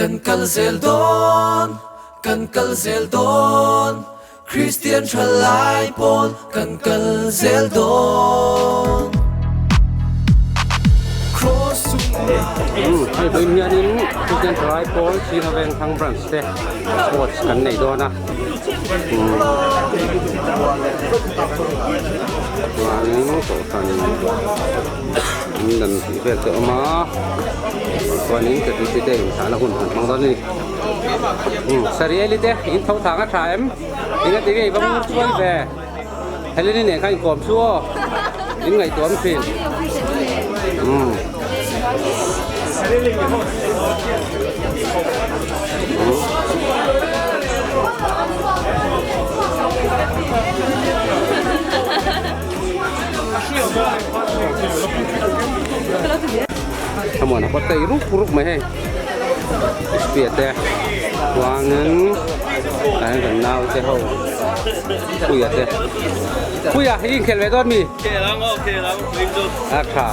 Kan kal zel dawn, kan kal zel dawn, Kristian thalai pawl kan kal zel dawn. Kraws chungah. Hei vawiin hianin Kristian thalai pawl China Vengthlang branch te sports kan nei dawn a. Chuanin kohhran in dan tih vel te a awm a chuanin ktp te inthahna hun an hmang dawn a ni Sarieli te in tho thang a tha em eng ati nge i va ngur chuai ve Heleni nen khan inkawm chu aw in ngaihtuah awm thin umm. Thlamuan a pawt tei rup rup mai hei Spia te chuanin tah hian kan nau te ho Puia te Puia i inkhel ve dawn mi? A tha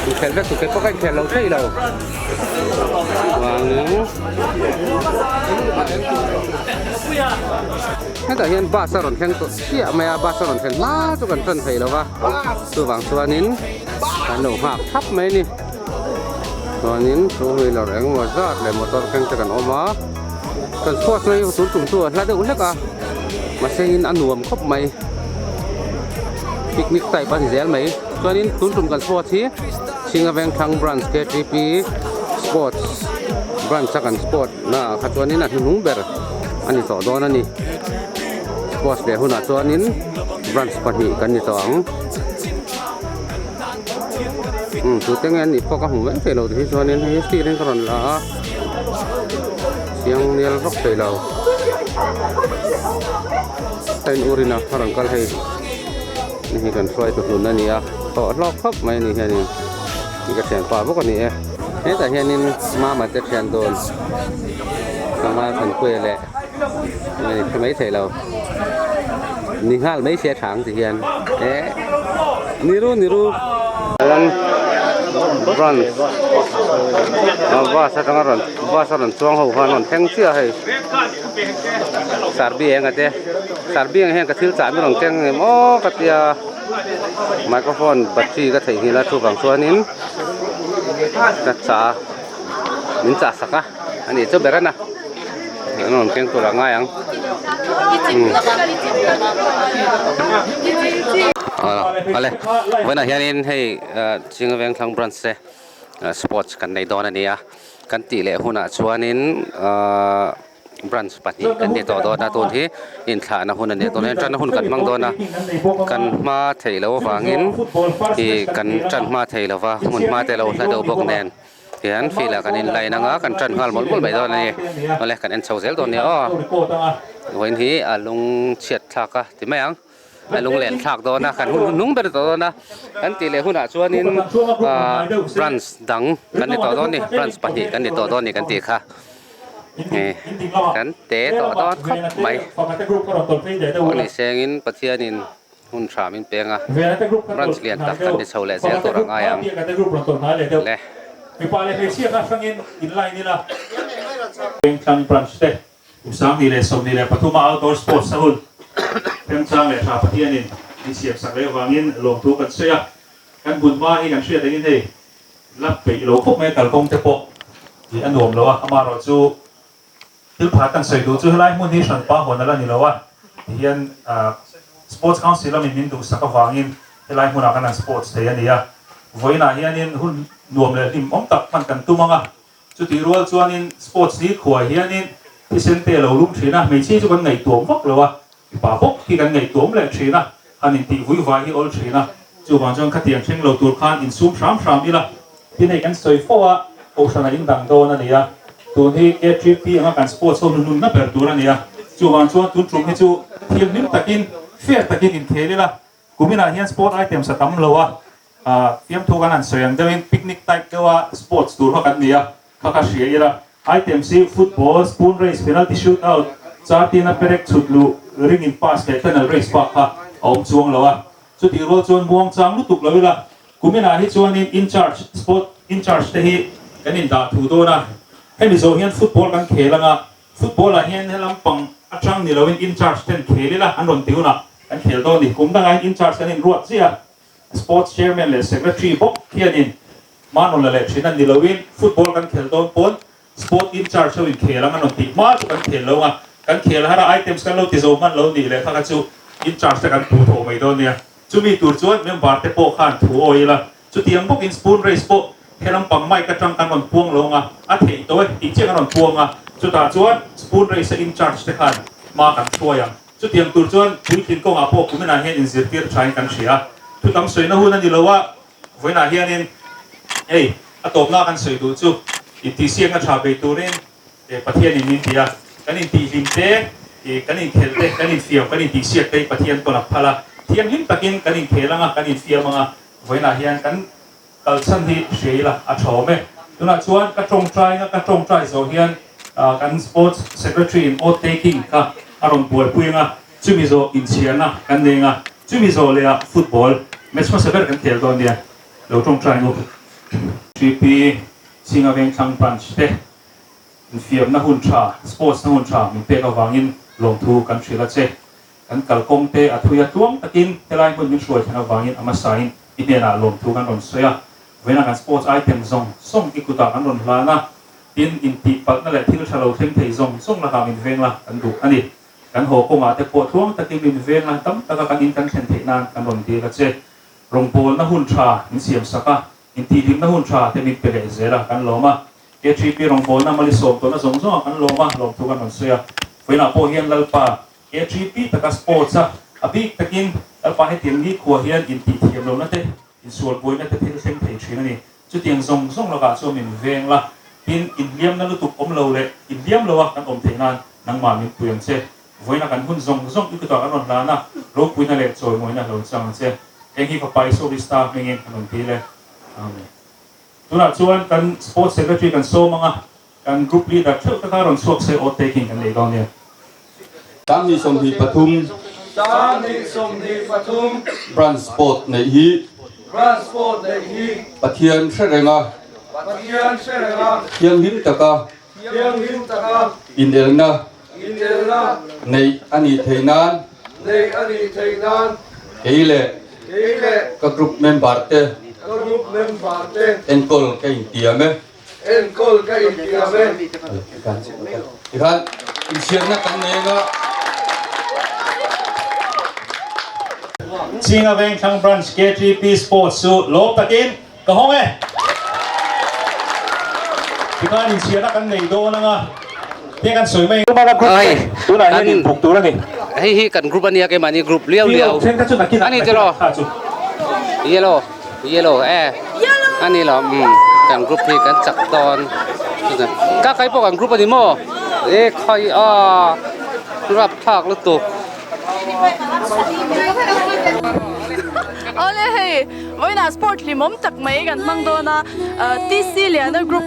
inkhel vek tur kei pawh ka inkhel lo thei lo chuanin hetah hian bus a rawn thleng tawh chiah mai a bus a rawn thlen hma chu kan tan thei lo va chuvang chuanin kan lo nghak thap mai a ni chuanin two wheeler engemaw zat leh motor thleng te kan awm a kan chhuat mai tun tum chu a hla deuh hlek a mahse in a nuam khawp mai picnic type a ni zel mai chuanin tun tum kan chhuat hi Chhinga Vengthlang branch ktp sports branch a kan sport na ah kha chuanin a hnuhnung ber a ni tawh dawn a ni sports leh hunah chuanin branch pahnih kan ni tawh ang umm tute nge an nih pawh ka hmu mai thei lo ti hi chuanin hei hi steel in ka rawn la a chiang nel vak thei lo a in ur in a rawn kal hei ni hi kan hruai tu hlun a ni a tawh hlawk khawp mai a ni hianin i ka thianpa bawk a ni e hetah hianin mama te thian dawn tlangval thanpuia leh eng nge mai theih lo ni nghal mai se a tha ang ti hian eh ni ru ni ru chuan branch ah bus atanga rawn bus a rawn chuang ho khan a rawn thleng chiah a hei sarbi eng a te sarbi ang hian ka thil chah mi rawn keng em aw ka tia. Microphone battery ka theihnghilh a chuvang chuanin ka cha min chah sak a a nih chu ber a na an rawn keng tur ah ngai ang awle vawiinah hianin hei Chinga Vengthlang branch te sports kan nei dawn a ni a kan tih leh hunah chuanin ahh. Branch pahnih kan ni tawh dawn a tun hi inthlahna hun a ni a tunah hian tanna hun kan hmang dawn a kan hma theih loh avangin ih kan tan hma thei lo va hmun hma te lo hla deuh bawk nen tihian field ah kan in line ang a kan tan nghal mawlh mawlh mai dawn a ni awle kan en chho zel dawn nia aw vawiin hi a lung chhiat thlak a ti mai ang. A lunglen thlak dawn a, kan hun hnung ber tawh dawn a, kan tih leh hunah chuanin ahh branch dang kan ni tawh dawn a ni, branch pahnih kan ni tawh dawn a ni kan tih kha kan te tawh dawn khawp mai. Pawh ni sengin Pathianin hun tha min peng a, branch lian tak kan ni chho leh zel tur a ngai ang le. Kum 2023 a outdoor sports a hun remchang leh tha Pathianin min siam sak leh avangin lawmthu kan sawi a, kan bun hma hi kan hriat angin hei la peih lo khawp mai a kalkawng te pawh tih a nuam lo a, amaherawhchu thil pakhat kan sawi duh chu helai hmun hi hranpa hawn a la ni lo a, tihian Sports Council lamin min duhsak avangin helai hmunah kan han sports thei a ni a, vawiinah hianin hun nuam leh hlim awm tak hman kan tum ang a. Chutih rual chuanin sports ni khuai hianin thisen te a lo lum thin a, hmeichhia chu kan ngaihtuam vak lo a, mipa bawk hi kan ngaihtuam leh thin a, han intih vui vai hi awl thin a, chuvang chuan khatiang thleng lo tur khan insum hram hram ila. Tin hei kan sawi fo a, Kohhran a indang dawn a ni a, tun hi KTP anga kan sports ho hnunna ber tur a ni a, chuvang chuan tun tum hi chu thil hlim takin, fair takin inkhel ila, Kuminah hian sport items a tam lo a, fiamthu kan han sawi ang deuhin picnic type deuha sports tur kha kan ni a, kha kha hria ila. Items hi football, spoon race, penalty shoot out, chartina perek chhut luh, ring in pass leh tunnel race bak kha a awm chuang lo a. Chutih rual chuan muang chang lutuk lo ila, kuminah hi chuanin in charge, sport in charge te hi kan indah thu dawn a. Hemi zawh hian football kan khel anga, football ah hian helam pang atang ni loin in charge ten khel ila an rawn ti hunah kan khel dawn ni. Kum dangah hian in charge kan inruat chiah a, sports chairman leh secretary bawk hianin hmanrawn la leh thin a ni loin football kan khel dawn pawn sport in charge ho in khel ang an rawn tih hma chu kan khel lo anga, kan khel har a items kan lo ti zo hman lo nih leh kha kha chu in charge te kan puh thawh mai dawn nia. Chumi tur chuan member te pawh khan thu awi ila, Chutiang bawkin spoon race pawh helam pang mic atang kan rawn puang lo anga, a theih tawh e tih chiah kan rawn puang a, chutah chuan spoon race a in charge te khan hma kan hruai ang. Chutiang tur chuan puitlin kawngah pawh kuminah hian inzirtir thain kan hria a, thu tam sawina hun a ni lo a, vawiinah hianin hei a tawpna kan sawi duh chu intihsiakna tha bei turin Pathianin min ti a, kan intihhlim te, kan inkhelh te, kan infiam, kan intihsiak te hi Pathian pawn a phal a, thianghlim takin kan inkhel anga, kan infiam anga, Vawiinah hian kan kalchhan hi hria ila a tha awm e. Tunah chuan ka tawngtainga ka tawngtai zawh hian kan Sports Secretary in oath taking kha a rawn buaipui anga, chumi zawh inchhiarna kan nei anga, chumi zawh leh ah football match hmasa ber kan khel dawn nia, lo tawngtai ngawt. GP Singa Vengthlang Branch te infiamna hun tha, sports na hun tha min pek avangin lawmthu kan hrilh a che. Kan kalkawng te a thui a tluang takin helai hmun min hruai thlen avangin a hmasain i hnenah lawmthu kan rawn sawi a. Vawiinah kan sports item zawng zawng i kutah kan rawn hlan a, tin intihpalhna leh thil tha lo thleng thei zawng zawng lakah min veng la kan duh a ni. Kan haw kawngah te pawh tluang takin min veng la tam taka kan in kan thlen theih nan kan rawn dil a che. Rawngbawlna hun tha min siam sak a, intihhlimna hun tha te min pe leh zel a kan lawm a. KTP rawngbawlna malisawm tawhna zawng zawngah kan lawm a, lawmthu kan rawn sawi a. Vawiinah pawh hian Lalpa KTP taka sports a, a bik takin Lalpa hetiang nikhua hian intihthiam lohna te, insual buaina te thil thleng thei thin a ni. Chutiang zawng zawng lakah chuan min veng la, tin inhliamna lutuk awm lo leh inhliam lo a kan awm theih nan nangmah min pui ang che. Vawiina kan hun zawng zawng i kutah kan rawn hlan a, ropuina leh chawimawina lo chang ang che. Heng hi Fapa Isua Krista hmingin kan rawn dil e. Amen. Tunah chuan kan Sports Secretary kan sawm ang a, Kan group leader theuh te kha rawn chhuak se oath taking kan nei dawn nia. 2023. 2023. Branch Sport neih hi. Branch Sport neih hi. Pathian hre renga. Pathian hre renga. Thianghlim taka. Thianghlim taka. Inelna. Inelna. Neih a nih theih nan. Neih a nih theih nan. Kei leh. Kei leh. Ka group member te. Ka group member te. Enkawl ka intiam e. Enkawl ka intiam e. Tikhan inchhiarna kan nei anga. Chinga Vengthlang Branch KTP Sports chu lawm takin ka hawng e. Tikhan inchhiarna kan nei dawn anga te kan sawi mai. Ai, Tunah hian inbuk tur a ni. Hei hi kan group ania keimahni group liau liau. A ni tiraw? Yellow. Yellow e ani lo um kan group hi kan chak dawn ka kai pawh kan group ani maw e khai a rap thlak lutuk. Awle hei vawiinah sport hlimawm tak mai kan hmang dawn a TC Liana group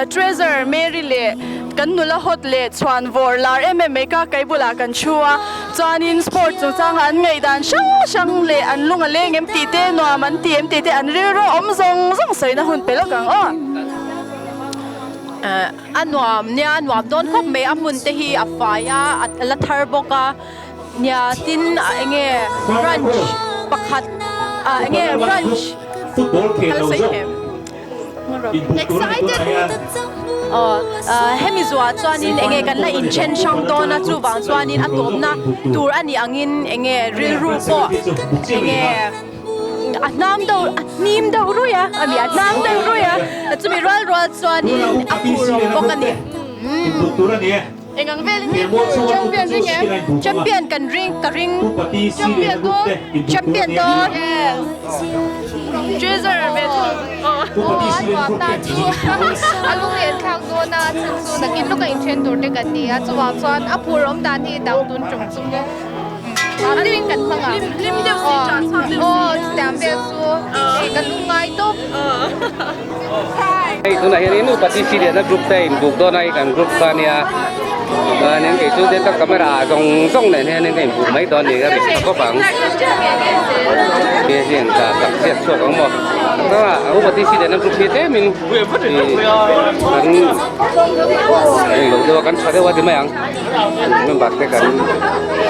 Treasure Mary leh kan nula hot leh chhuan vawr lar em em mai ka kai bulah kan thu a. Chuanin sport chungchanga an ngaihdan hrang hrang leh an lung a leng em tih te, nuam an ti em tih te, an rilru awm zawng zawng sawina hun pe lawk ang aw. A nuam nia, a nuam dawn khawp mai, a hmun te hi a fai a, a la thar bawk a, nia tin eng nge branch pakhat ah eng nge branch kal sawi thei em? Excited! Aw, hemi zuah chuanin enge kan la inthen hrang dawn a, chuvang chuanin a tawpna tur a nih angin enge rilru pawh enge a hnam deuh a hnim deuh ruih a, a mi a hnam deuh ruih a, chumi rual rual chuanin a phur awm bawk a ni. Engang velin nge champion ring em? Champion kan ring ka ring. Champion dawn. Champion dawn. Yes. Treasure ve thung. Aw a nuam ta chu a lung leh thlak dawn a chhan chu nakin lawka inthen tur te kan ni a chuvang chuan a phur awm dan hi dang tun tum chu mam deuhin kan hmang ang. Hlim deuh si ṭah chhuak deuh si. Aw chutiang vel chu kan lungngai tawp. Hei tunah hian in upa TC Liana group te in buk dawn a hei kan group kha ania chuanin kei chu delta camera ah zawng zawng nen hianin ka inbuk mai dawn ni ka rin tha khawp ang ke hian ka tak chhiat chhuak ang maw. Upa TC Liana group hi tlemin ih kan englo deuh a kan tha deuh a ti mai ang member te kan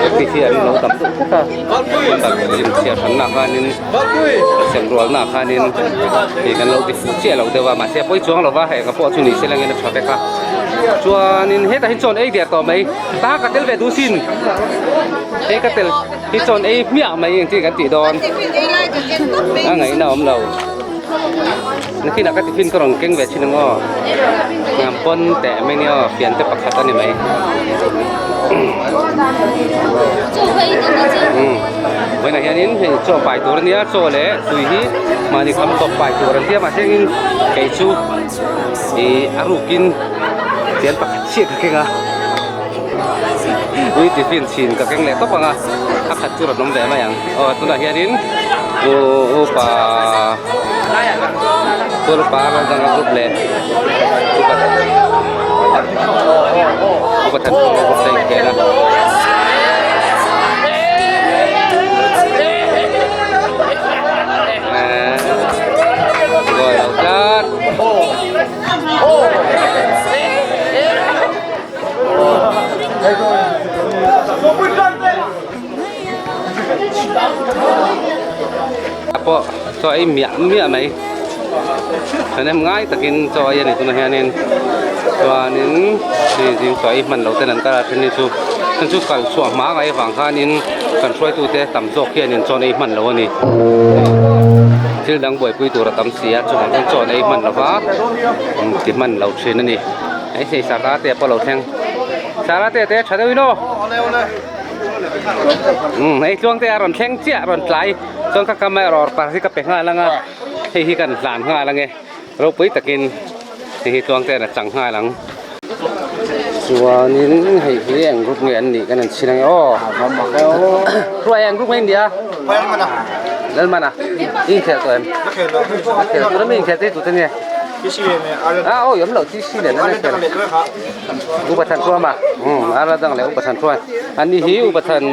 active hi an lo tam deuh tlat a member inchhiar hranna khanin sem rualna khanin ih kan lo ti fuh chiah lo deuh a mahse a pawi chuang lo va eng a pawh chu ni se langin a tha vek a chuanin hetah hi chawn ei der tawh mai ta ka tel ve duh sin hei ka tel hi chawn ei hmiah mai engtin kan tih dawn a ngaihna awm lo nakinah ka tiffin ka rawn keng ve thin ang aw hnam pawn teh mai nia aw fian te pakhat a ni mai vawiinah hianin hei chaw pai tur a nia chaw leh tui hi mahni kham tawp pai tur an tia mahse engin kei chu ih a rukin fian pakhat chiah ka keng a. Ui tiffin chhin ka keng leh tawp ang a a khat chu rawn awm ve mai ang aw tunah hianin upa upa ral dang a group leh upa upa than thum a group te a inkhel a. Goal lo tlat. Pawh chaw ei miah miah mai thahnem ngai takin chaw ei a ni tunah hianin chuanin hei zing chaw ei hman loh ten an kal a then hi chu then chu kal chhuah hma ngai avang khanin kan hruaitute tam zawk hianin chaw ei hman lo a ni thil dang buaipui tur a tam si a chuvang chuan chaw ei hman lova ti hman lo thin a ni. Hei hei Sara te pawh lo thleng Sara te te tha deuh in aw umm hei tluang te a rawn thleng chiah a rawn tlai chuan ka camera par hi ka pe nghal ang a hei hi kan hlan nghal ang e ropui takin hei hi tluang ten a chang nghal ang chuanin hei hi eng group nge an nih kan han chhin ang e aw hruai eng group nge an nih a Lalmana i inkhel tawh em a khel tur ami inkhel te hi tute nge. A awi awm loh TC nen an inkhel Upa Thanthluam a Ara dang leh Upa Thanthluam an ni hi Upa Than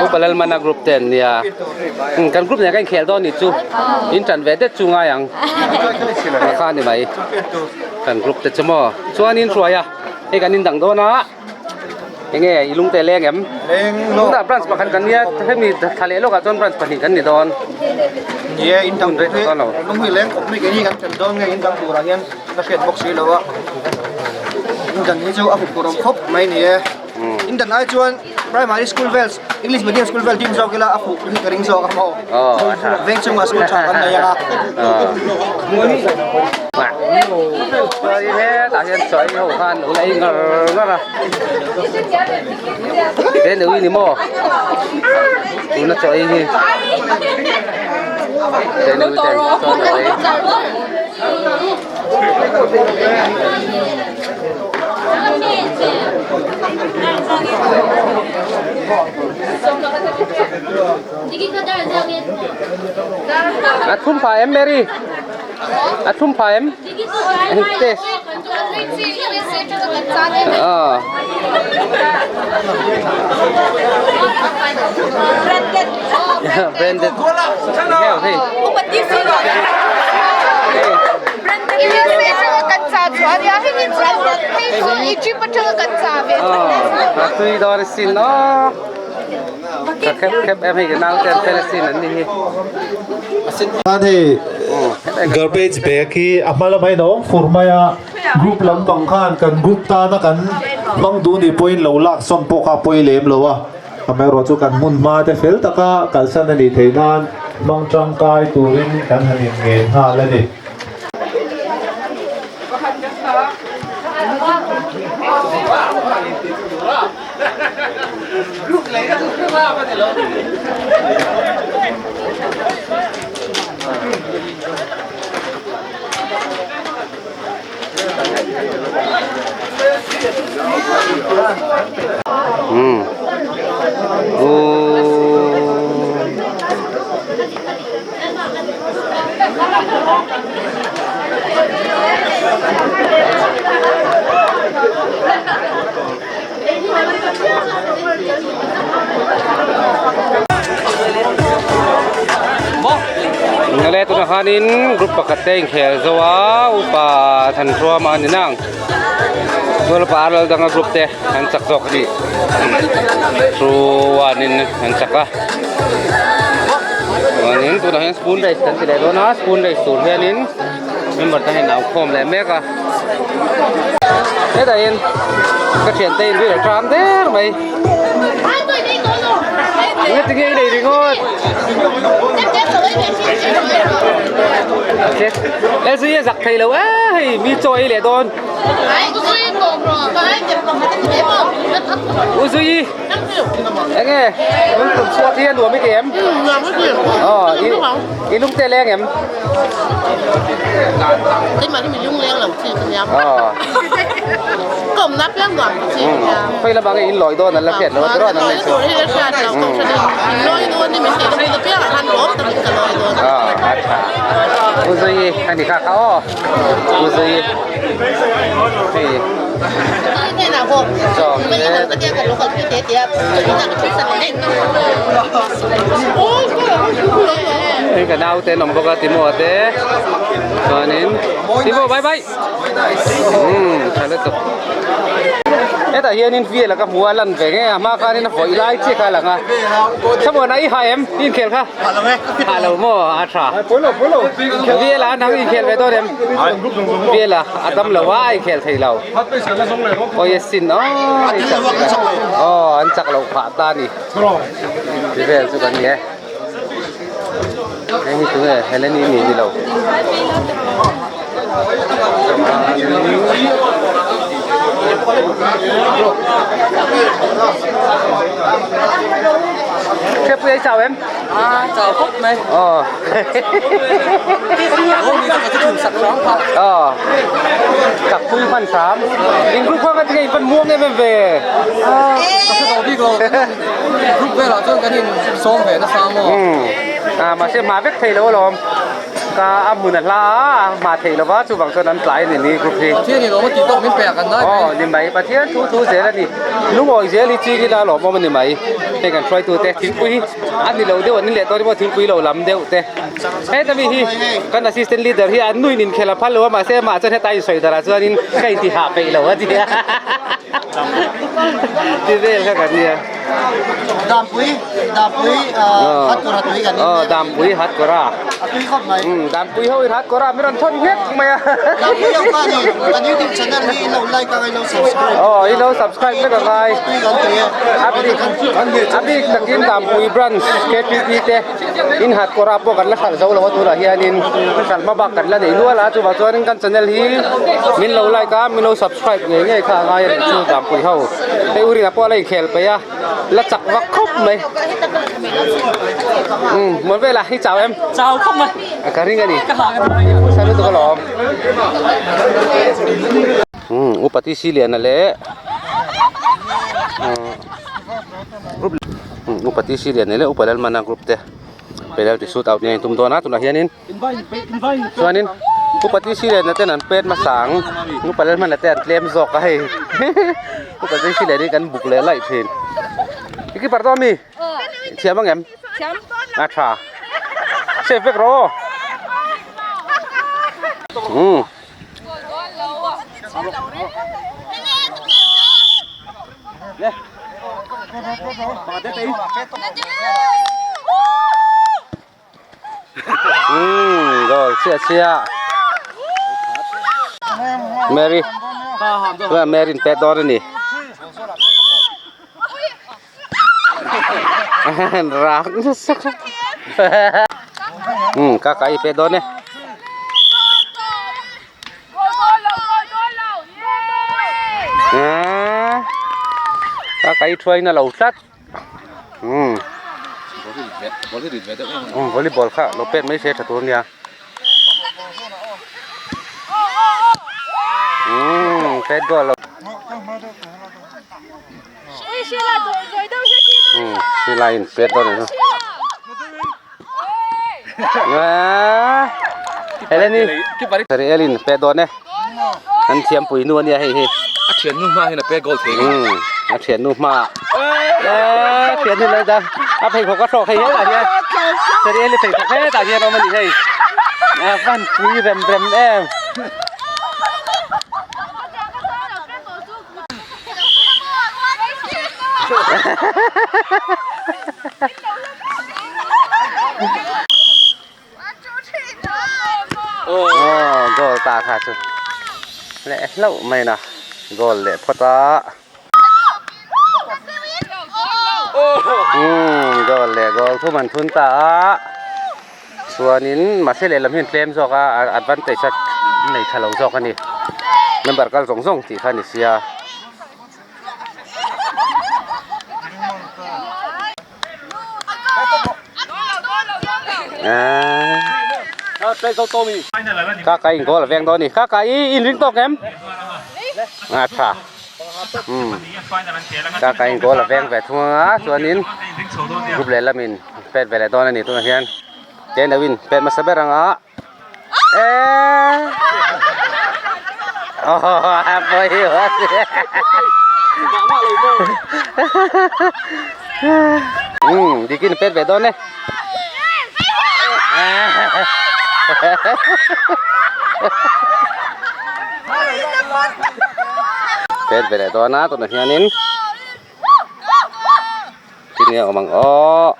Upa Lalmana group te an nia kan group nen kan inkhel dawn nih chu in tan ve det chu ngai ang a kha ni mai kan group te chu maw chuan in hruai a hei kan indang dawn a. Enge i lungte leng em? Leng lo. Tunah branch pakhat kan nia, hemi thla leh lawkah chuan branch pahnih kan ni dawn. Ni e, in dang tur hi lung hi leng khawp mai keini kan tel dawn nge in dang turah hian ka hriat bawk si lo a. In dan hi chu a hup tur awm khawp mai ni e. In dan ai chuan primary school vel English medium school vel team zawk ila a fuh hi ka ring zawk a maw. Veng chungah school tha kan nei ang a. Chuan hetah hian chaw ei ho khan lo la ei ngar ngar a he nu hi ni maw tuna chaw ei hi he nu ten chaw an lo ei. A thum phah em Mary? A thlum phah em? Test. Ah. Branded. Heo hei. Ah, tui dawn asin aw. Ka khep khep em hei ka nau te an fel asin an ni hi. Chuan hei garbage bag hi a hma lamah in a awm fur mai a, group lampang khan kan group tana kan hmang duh nih pawhin lo lak sawn pawh kha a pawi lem lo a, amaherawh chu kan hmun hma te fel taka kalsan a nih theih nan hmang tangkai turin kan han inngen nghal a ni. Ngale tuna khanin group pakhat te inkhel zo a upa Thanhruama a ni nang chuan upa Arlal danga group te an chak zawk a ni chuanin an chak a chuanin tunah hian spoon race kan ti leh dawn a spoon race tur hianin member te hian an au khawm leh mek a hetah hian ka thiante in ri tram der mai. Nga tinge i nei ringawt? Elzui a zak thei lo e hei mi chaw ei leh dawn. Uzui enge lung tum chhuat hi a nuam i ti em? Aw i lung te leng em? Khawi lamah nge in lawi dawn an la hriat lo a tiraw nang nei chu. A tha. U Zui a ni kha kha aw. U Zui hei. Hei ka naute an awm bawk a Timo a te chuanin Timo bye bye. Umm tha lutuk hetah hianin vel a ka hmu a lan ve nge a hma khanin a vawih lai chiah kha a lang a thlamuana i ha em i inkhel kha ha lo maw a tha vel a nang i inkhel ve dawn em vel a a dam lo a a inkhel thei lo awi a sin aw aw an chak loh phah ta a ni ti vel chu kan ni e. Hei hi tunge Heleni ni ni lo. Hriatpui ai chau em? À, chào khóc mày. Ờ. Ờ. Chak pui hman hram. In group kha ka tinge in pan muang em em ve. À, ka hre tawh bik lo. Group velah chuan kan in sawm ve nasa maw? Umm ah mahse hma vek thei lo alawm ka a hmun a hla a a hma thei lova chuvang chuan an tlai a ni ni group hi. Pathian in awm a tih tawk min pek an ngai mai. Aw ni mai Pathian thu thu zel a ni lungawi zel hi ching ila alawm awm a ni mai hei kan hruaitu te thingpui hi a ni lo deuh an ni leh tawh a ni maw thingpui lo lam deuh te heta mi hi kan assistant leader hi an nuin inkhel a phal lo a mahse amah chuan heta insawi darah chuanin ka intihah peih lo a ti a. Ti vel kha kan nia. Dampui, Dampui hat kawra tui kan Aw, Dampui hat kawra. A tui khawp mai. Um, Dampui ho in hat kawra mi rawn thawn nghek mai a. Dampui ho khan in kan YouTube channel hi in lo like a, in lo subscribe. Aw, in lo subscribe vek a ngai. Tui kan tui e. A bik, a bik takin Dampui branch KTP te in hat kawra pawh kan la hralh zo lo a tunah hianin hralh hma bak kan la nei nual a, chuvang chuanin kan channel hi min lo like a, min lo subscribe ngei ngei kha a ngai a nih chu Dampui ho. Hei u Rina pawh a la inkhel peih a, la chak vak khawp mai. Umm mawi vel a, i chau em? Chau khawp mai. Ka ring a ni. Sa lutuk alawm. Umm upa TC Liana leh group upa TC Liana leh upa Lalmana group te penalty shoot out nia intum dawn a tunah hianin chuanin upa TC Liana ten an pet hmasa ang upa Lalmana te an tlem zawk a hei upa TC Liana hi kan buk leh laih thin i keeper dawn ami thiam ang em a tha safe vek rawh aw umm. Rồi chia chia Mary Mary pet dawn a ni rak nasa ka kai pet dawn e. Ka kai thuai na lo tlat umm volleyball kha lo pet mai se tha tur nia umm pet goal lo umm silai in pet dawn a ni Heleni Elin pe dawn e an thiam pui nu ania hei hi a thian nu hma hian a pe goal thei a thian nu hma a thian nu lai da a pheikhawk a hrawk hei hetah hian Sir Eli pheikhawk hetah hian awm a ni hei. A van pui rem rem em. Aw goal ta kha chu leh hlauh mai na goal leh phawt a umm goal leh goal thum an thun ta a chuanin mahse lehlam hian tlem zawk a advantage a nei tha lo zawk a ni member kal zawng zawng tih kha a ni sia. Ka ka in goal a veng dawn a ni. Ka ka i in ring tawk em? A tha. Um. Ka ka in goal a veng ve thung anga chuanin group leh lamin pet ve leh dawn a ni tunah hian ten lo in pet hmasa ber anga eh oh a pawi um dikin pet ve dawn e pet ve leh dawn a tunah hianin Tin nge awm ang aw.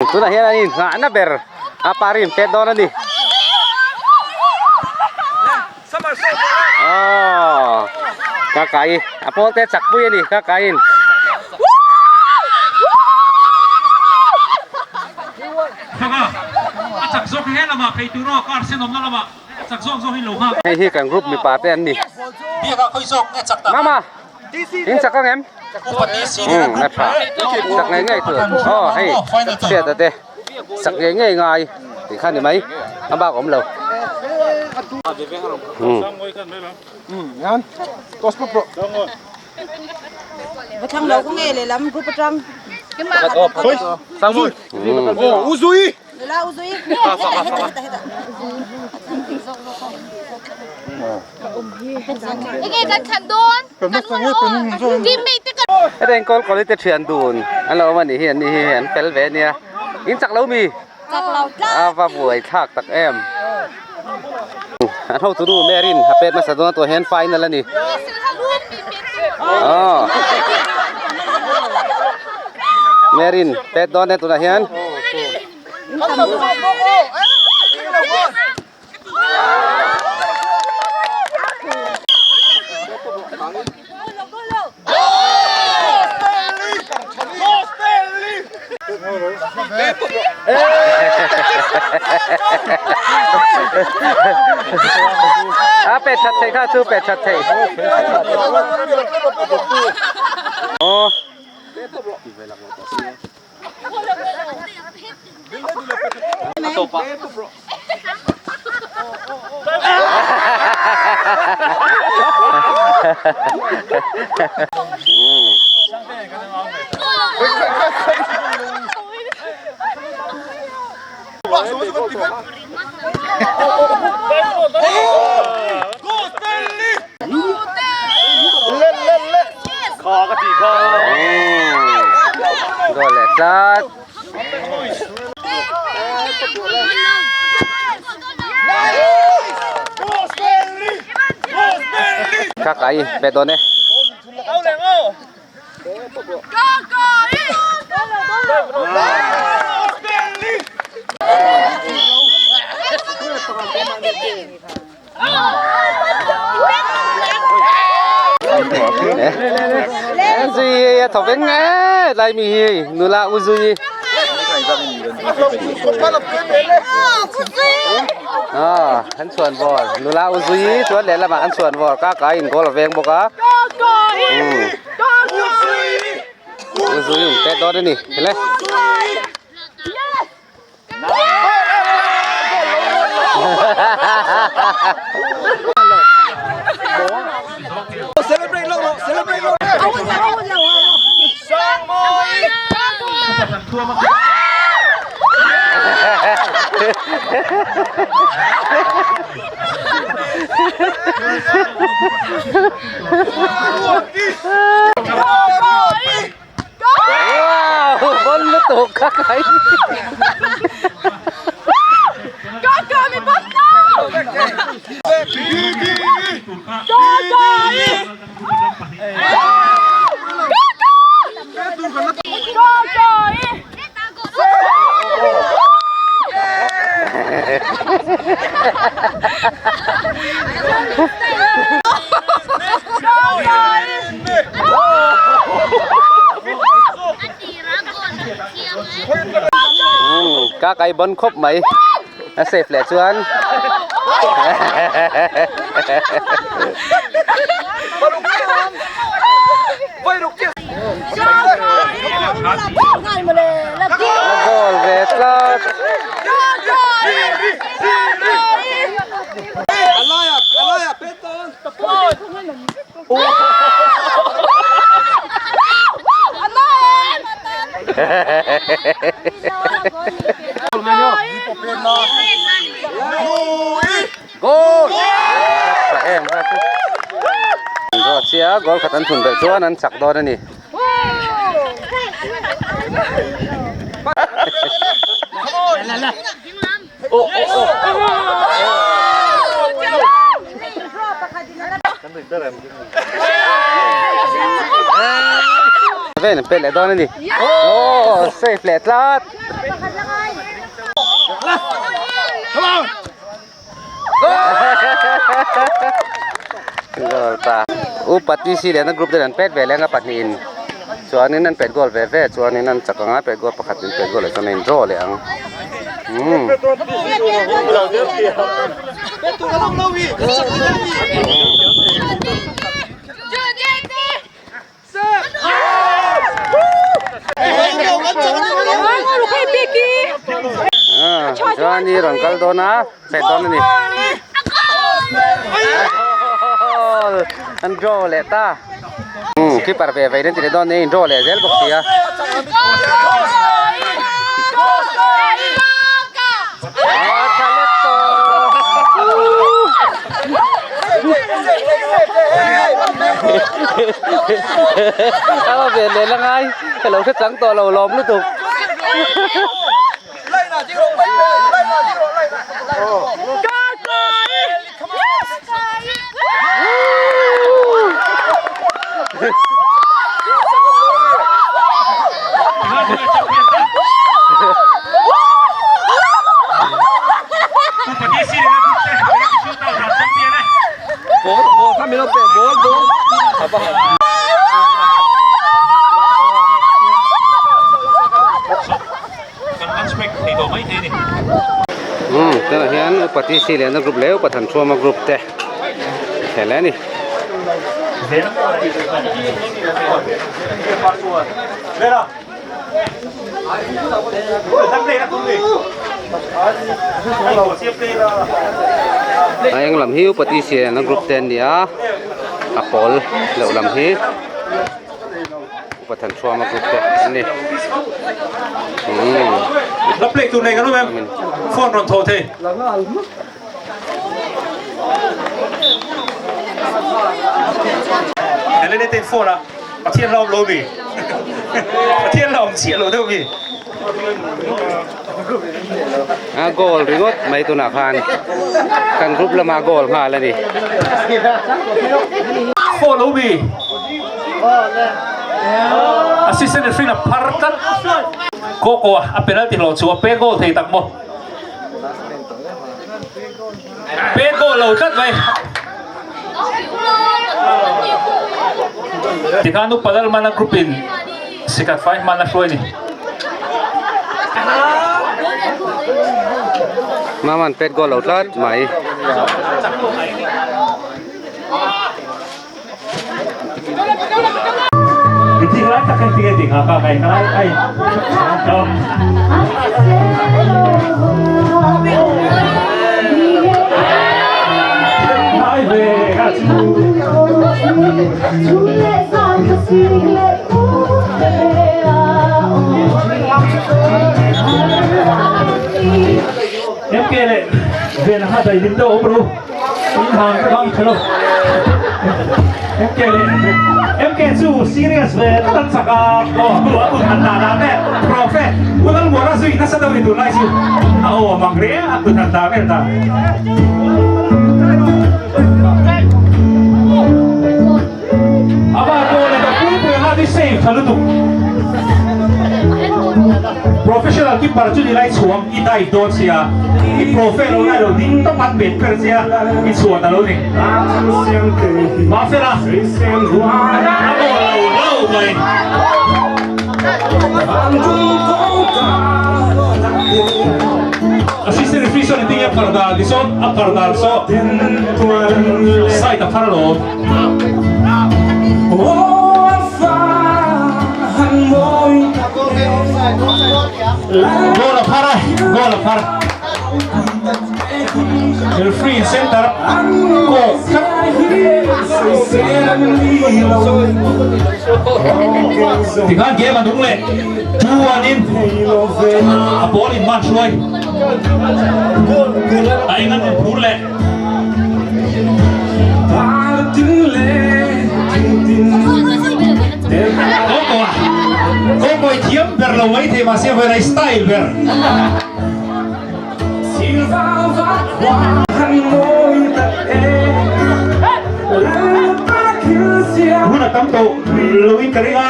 Tunah hian an inhnahna ber a parin pet dawn a ni. Aww ka kai a pawl te chak pui a ni ka kai in. Hei hi kan group mipa te an ni. Mama in chak ang em? Um a tha chak ngei ngei tur aw hei hriata te. Sak ngei ngei ngai tih kha ni mai a bak awm lo. Heta enkawl kawlh te thian dun an lo awm a nih hi an ni hi an fel ve ania in chak lo mi a va buai thlak tak em an hotu nu Merin a pet hmasa dawn a tawh hian final a ni aw Merin pet dawn e tunah hian. A pet that thei kha chu pet that thei. Aw. Goal leh tlat. Ka kai ve dawn e. Zui a tho veng e lai mi hi nula u zui. Ah, an chhuan vawr nula u zui chuan lehlamah an chhuan vawr ka ka in goal a veng bawk a. U zui in pet dawn a ni le. Wow, bon lutuk ka kai. Ka kai bon khawp mai a safe leh chuan goal ve tlat Goal! Tha em kha chu. An draw chiah a, goal khat an thun belh chuan an chak dawn a ni. Ven an pet leh dawn a ni. Aw safe leh tlat. Goal ta. Upa TC lehna group ten an pet ve leng a pahnihin chuanin an pet goal ve ve chuanin an chak ang a pet goal pakhatin pet goal leh chuan a in draw leh ang. Umm. Chuan i rawn kal dawn a, pet dawn a ni. An draw leh ta. Keeper ve vei an ti leh dawn nia, in draw leh zel bawk si a. Tao ve leh la ngai ka lo hre chang tawh lo lawm lutuk. Umm tunah hian upa TC lehna group leh upa Thanṭhuama group te khel a ni. A eng lam hi upa TC lehna group te an ni a a pawl loh lam hi. Upa Thanṭhuama group te an ni. Umm. La play tur nei kan awm em? Phone rawn thaw thei. Helene te phone a Pathian la awm lo mi? Pathian la awm chiah lo deuh mi? A goal ringawt mai tunah khan kan group lama goal nghal a ni. Follow me. Assistant referee a phar tlat. Koko a penalty hlawh chu a pe goal thei tak maw. Pe goal lo tlat mai. Tikhan upa Lalmana group in sikat fai hman a hruai ni. Mama'n pet goal lo tlat mai. MK leh ven ha dai lim deuh awm ru in hang ka hang thalo MK leh MK chu serious ve tak an chak a aw hu a kut han dah dah te profe unal muara zui nasa deuh ni tunlai chu a aw a mang hle a kut han dah vel ta Ama goal a pui pui anga ni save tha lutuk. Professional keeper chu ni lai chhuang i dive dawn sia i profe lo lai lo ding tawp an bet ber sia i chhuan a lo ni. Mahfela a goal lo lo mai. Assistant referee sawn engtin nge a phar dan ti sawn a phar dan saw side a phar alawm. Goal a phar a, goal a phar. Referee in center kawk tlat. Tikhan game a nung leh 2-1 in a ball in man hruai. A eng an rawn phur leh. Kawngkawi kawngkawi thiam ber lo mai thei mahse vawiin style ber. Hun a tam tawh loin ka ring a,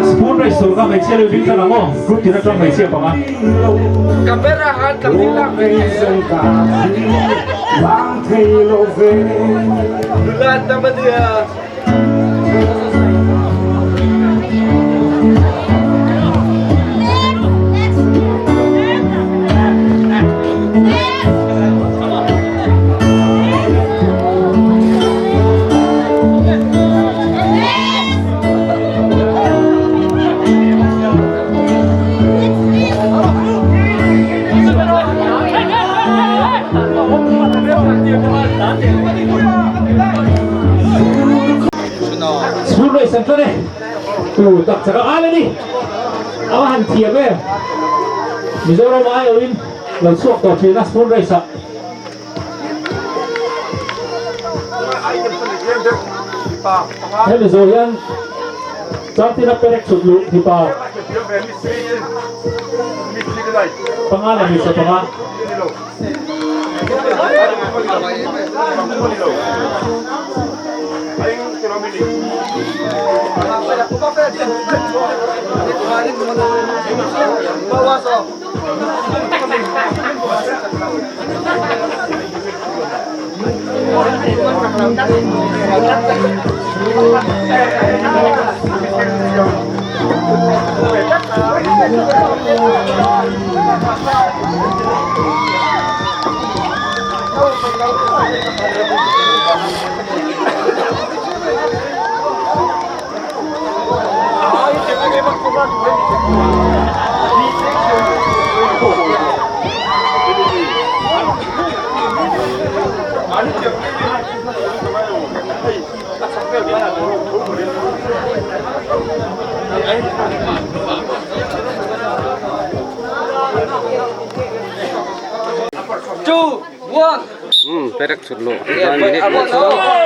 spoon race tur kha hmeichhia deuh ding tlang ang aw, group tin atang hmeichhia panga. Spoon race an tlan e. Tu tak chak a al a ni. A va han thiam em. Mizoram aiawhin lo chhuak tawh thin a spoon race ah. Hemi zawh hian Changtina perek chhut luh mipa panga leh hmeichhe panga.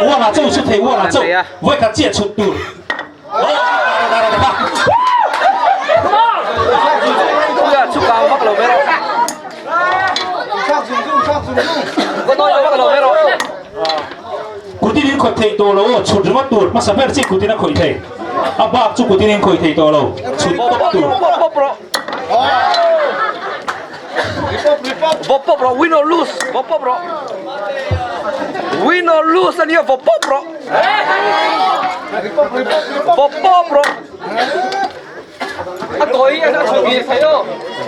Uang ah cho chhut thei uang ah cho vawi khat chiah chhut tur. Kutin in khawih thei tawh lo aw, chhut ringawt tur hmasa ber chi kutin a khawih thei. A bak chu kutin in khawih thei tawh lo, chhut pawp tur. Vawp pawp rawh, win or lose, vawp pawp rawh. Win or lose ania vawp pawp rawh. Vawp pawp rawh. A kawi hi a chhut ngil thei aw.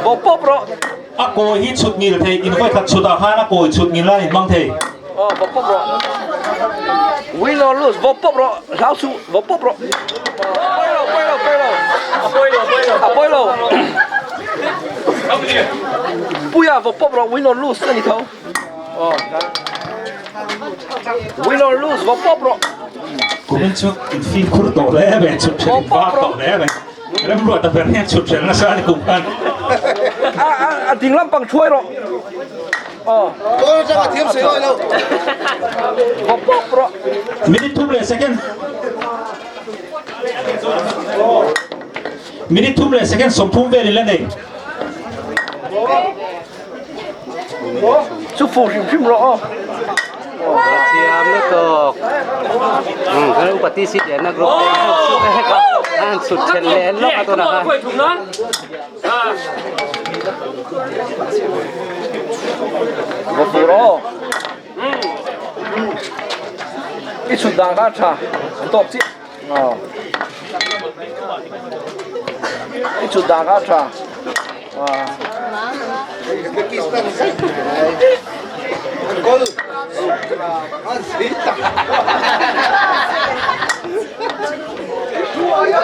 Vaw pawp rawh. A kawi hi chhut ngil thei, in vawi khat chhut ah khan a kawi chhut ngil a in hmang thei. Aw vaw pawp rawh. Win or lose vaw pawp rawh. Hlau suh vaw pawp rawh. Pawi lo pawi lo pawi lo. A pawi lo pawi lo. A pawi lo. Puia vaw pawp rawh win or lose a ni tho. Aw. Win or lose vaw pawp rawh. Kumin chu in fimkhur tawh hle mai, chhut hrel in vak tawh hle mai. Remruat a ber hian chhut hrel nasa a ni kum khan. A a a ding lampang thuai rawh. Aw. Goal atanga thiam sawi lawi lo. Vaw pawp rawh. Minute thum leh second. Minute thum leh second 30 vel in la nei. Chu fu hrim hrim rawh aw. Thiam lutuk. Um, kan upa TC lianna group te an chhut mek a, an chhut then leh lawk a tunah khan. Vaw fu rawh aw. I chhut dan kha a tha, an tawp chiah. Aw. I chhut dan kha a tha.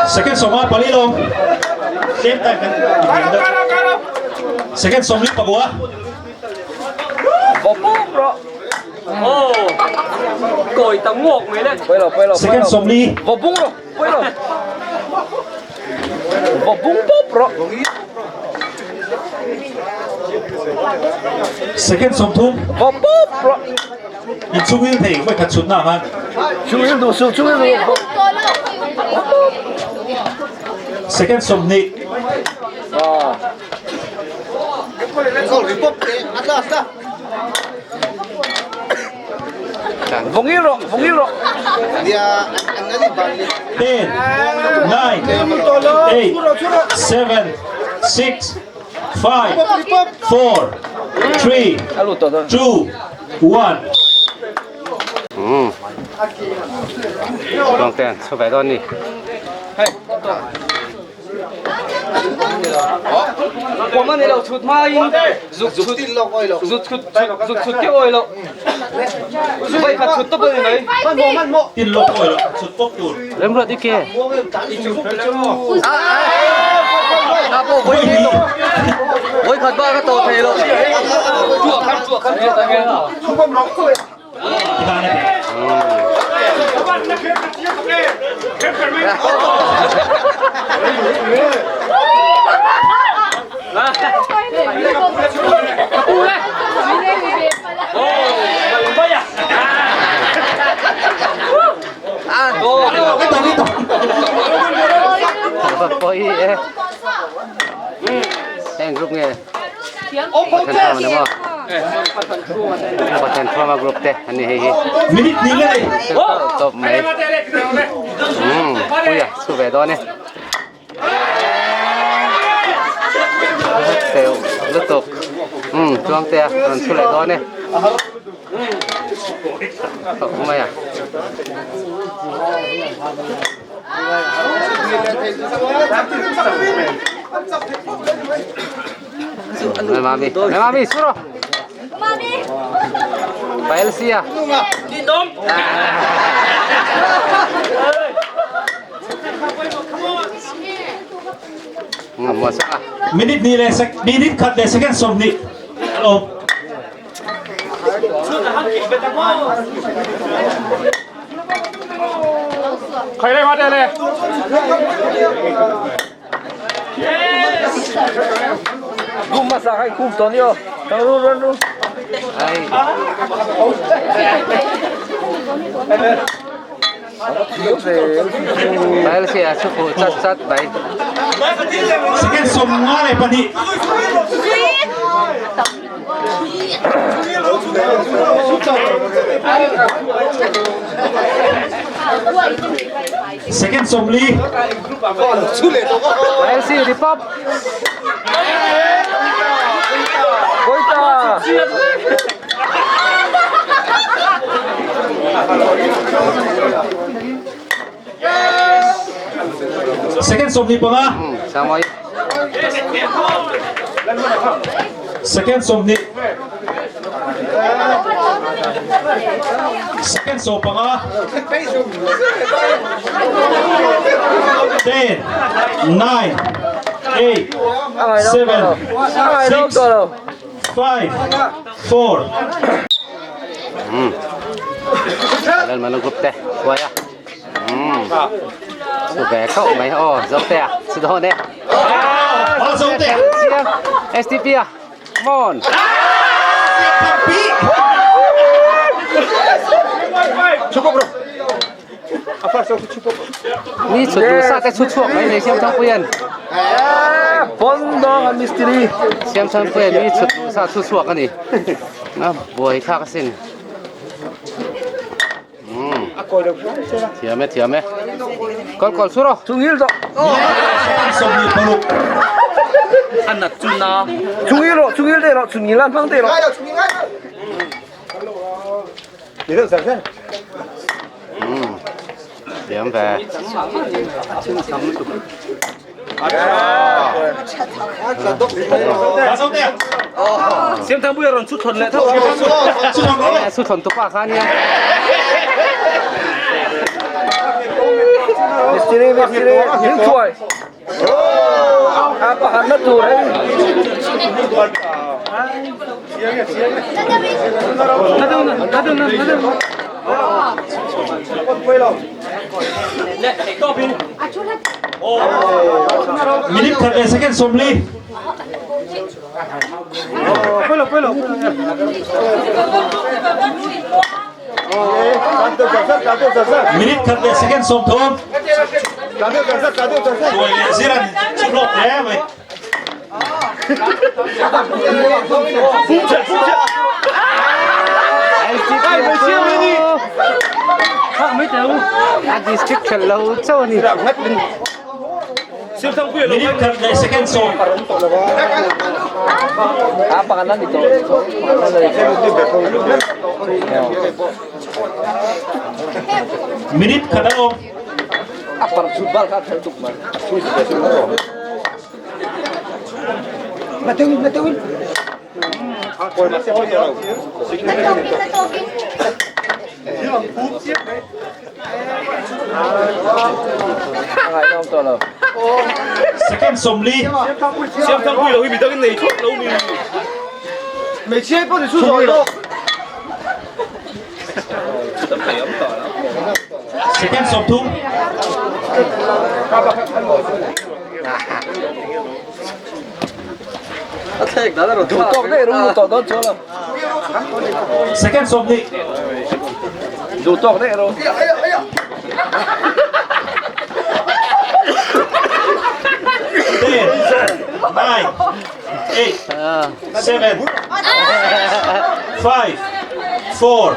Second sawma pali lo. Same time kan Second sawmli pakua. Second sawmli. Vaw bung pawp rawh. Second 30. Vaw pawp rawh. In chungil thei vawi khat chhut na khan. Chungil duh suh chungil duh. Second 20. Vawngil rawh, vawngil rawh. 10, 9, 8, 7, 6, 5, 4, 3, 2, 1. Umm. Tawngten chhu ve dawn ni. Kuam a ni lo chhut hmain zuk chhut zut chhut zuk chhut keuh awi lo vai khat chhut tawp a ni mai. Tin lawk awi lo chhut pawp tur. Remruat i ke. Voi khat ba ka to thei lo. Poi e. Heng group nge. Pathian thuam a ni maw? Pathian thuam a group te an ni hei hi. Minute ni le nei. Tawp mai. Um, puia chu ve dawn e. Teu lutuk. Um, chuang te a rawn thu leh dawn e. Tawp mai a. Mami, mami, suro. Mami. Pa LC à. Minute ni leh sec minute khat leh second 20 a awm. Gum hmasa kha i khum tawn i aw. Kang ru run ru. Malaysia chu fu chat chat mai. Second 52. Second 40. Malaysia di pop. Goita. Second 25. Samoi. Second 20. Second 15. 10, 9, 8, 7, 6, 5, 4. Lalmana group te hruai a. Umm chu ve khauh mai aw Zote a chu dawn e. Aw Zote a. Chiang STP a come on. Ni chhut duh sa te chhu chhuak mai nei Siamthangpuian. Siamthangpuian mi chhut duh sa chhu chhuak a ni. A buai thlak asin. Thiam e thiam e. Kal kal sur aw. Chungil rawh. 26. A nat chu na. Chungil rawh chungil te rawh chungil an hmang te rawh. Thiam ve. Siamthangpuia rawn chhut thawn leh tho a. Chhut thawn tupa kha ania. Mistiri mistiri ding thuai. A pakhat na tur hei. Minute khat leh second 40. Minute khat leh second 30. Tuai leh zir an chu hlawk hle mai. A district khelh lo chauh a ni. Minute khat leh second 10. Minute khat a awm. Second 40. Second 30. Second 20. 10, 9, 8, 7, 5, 4,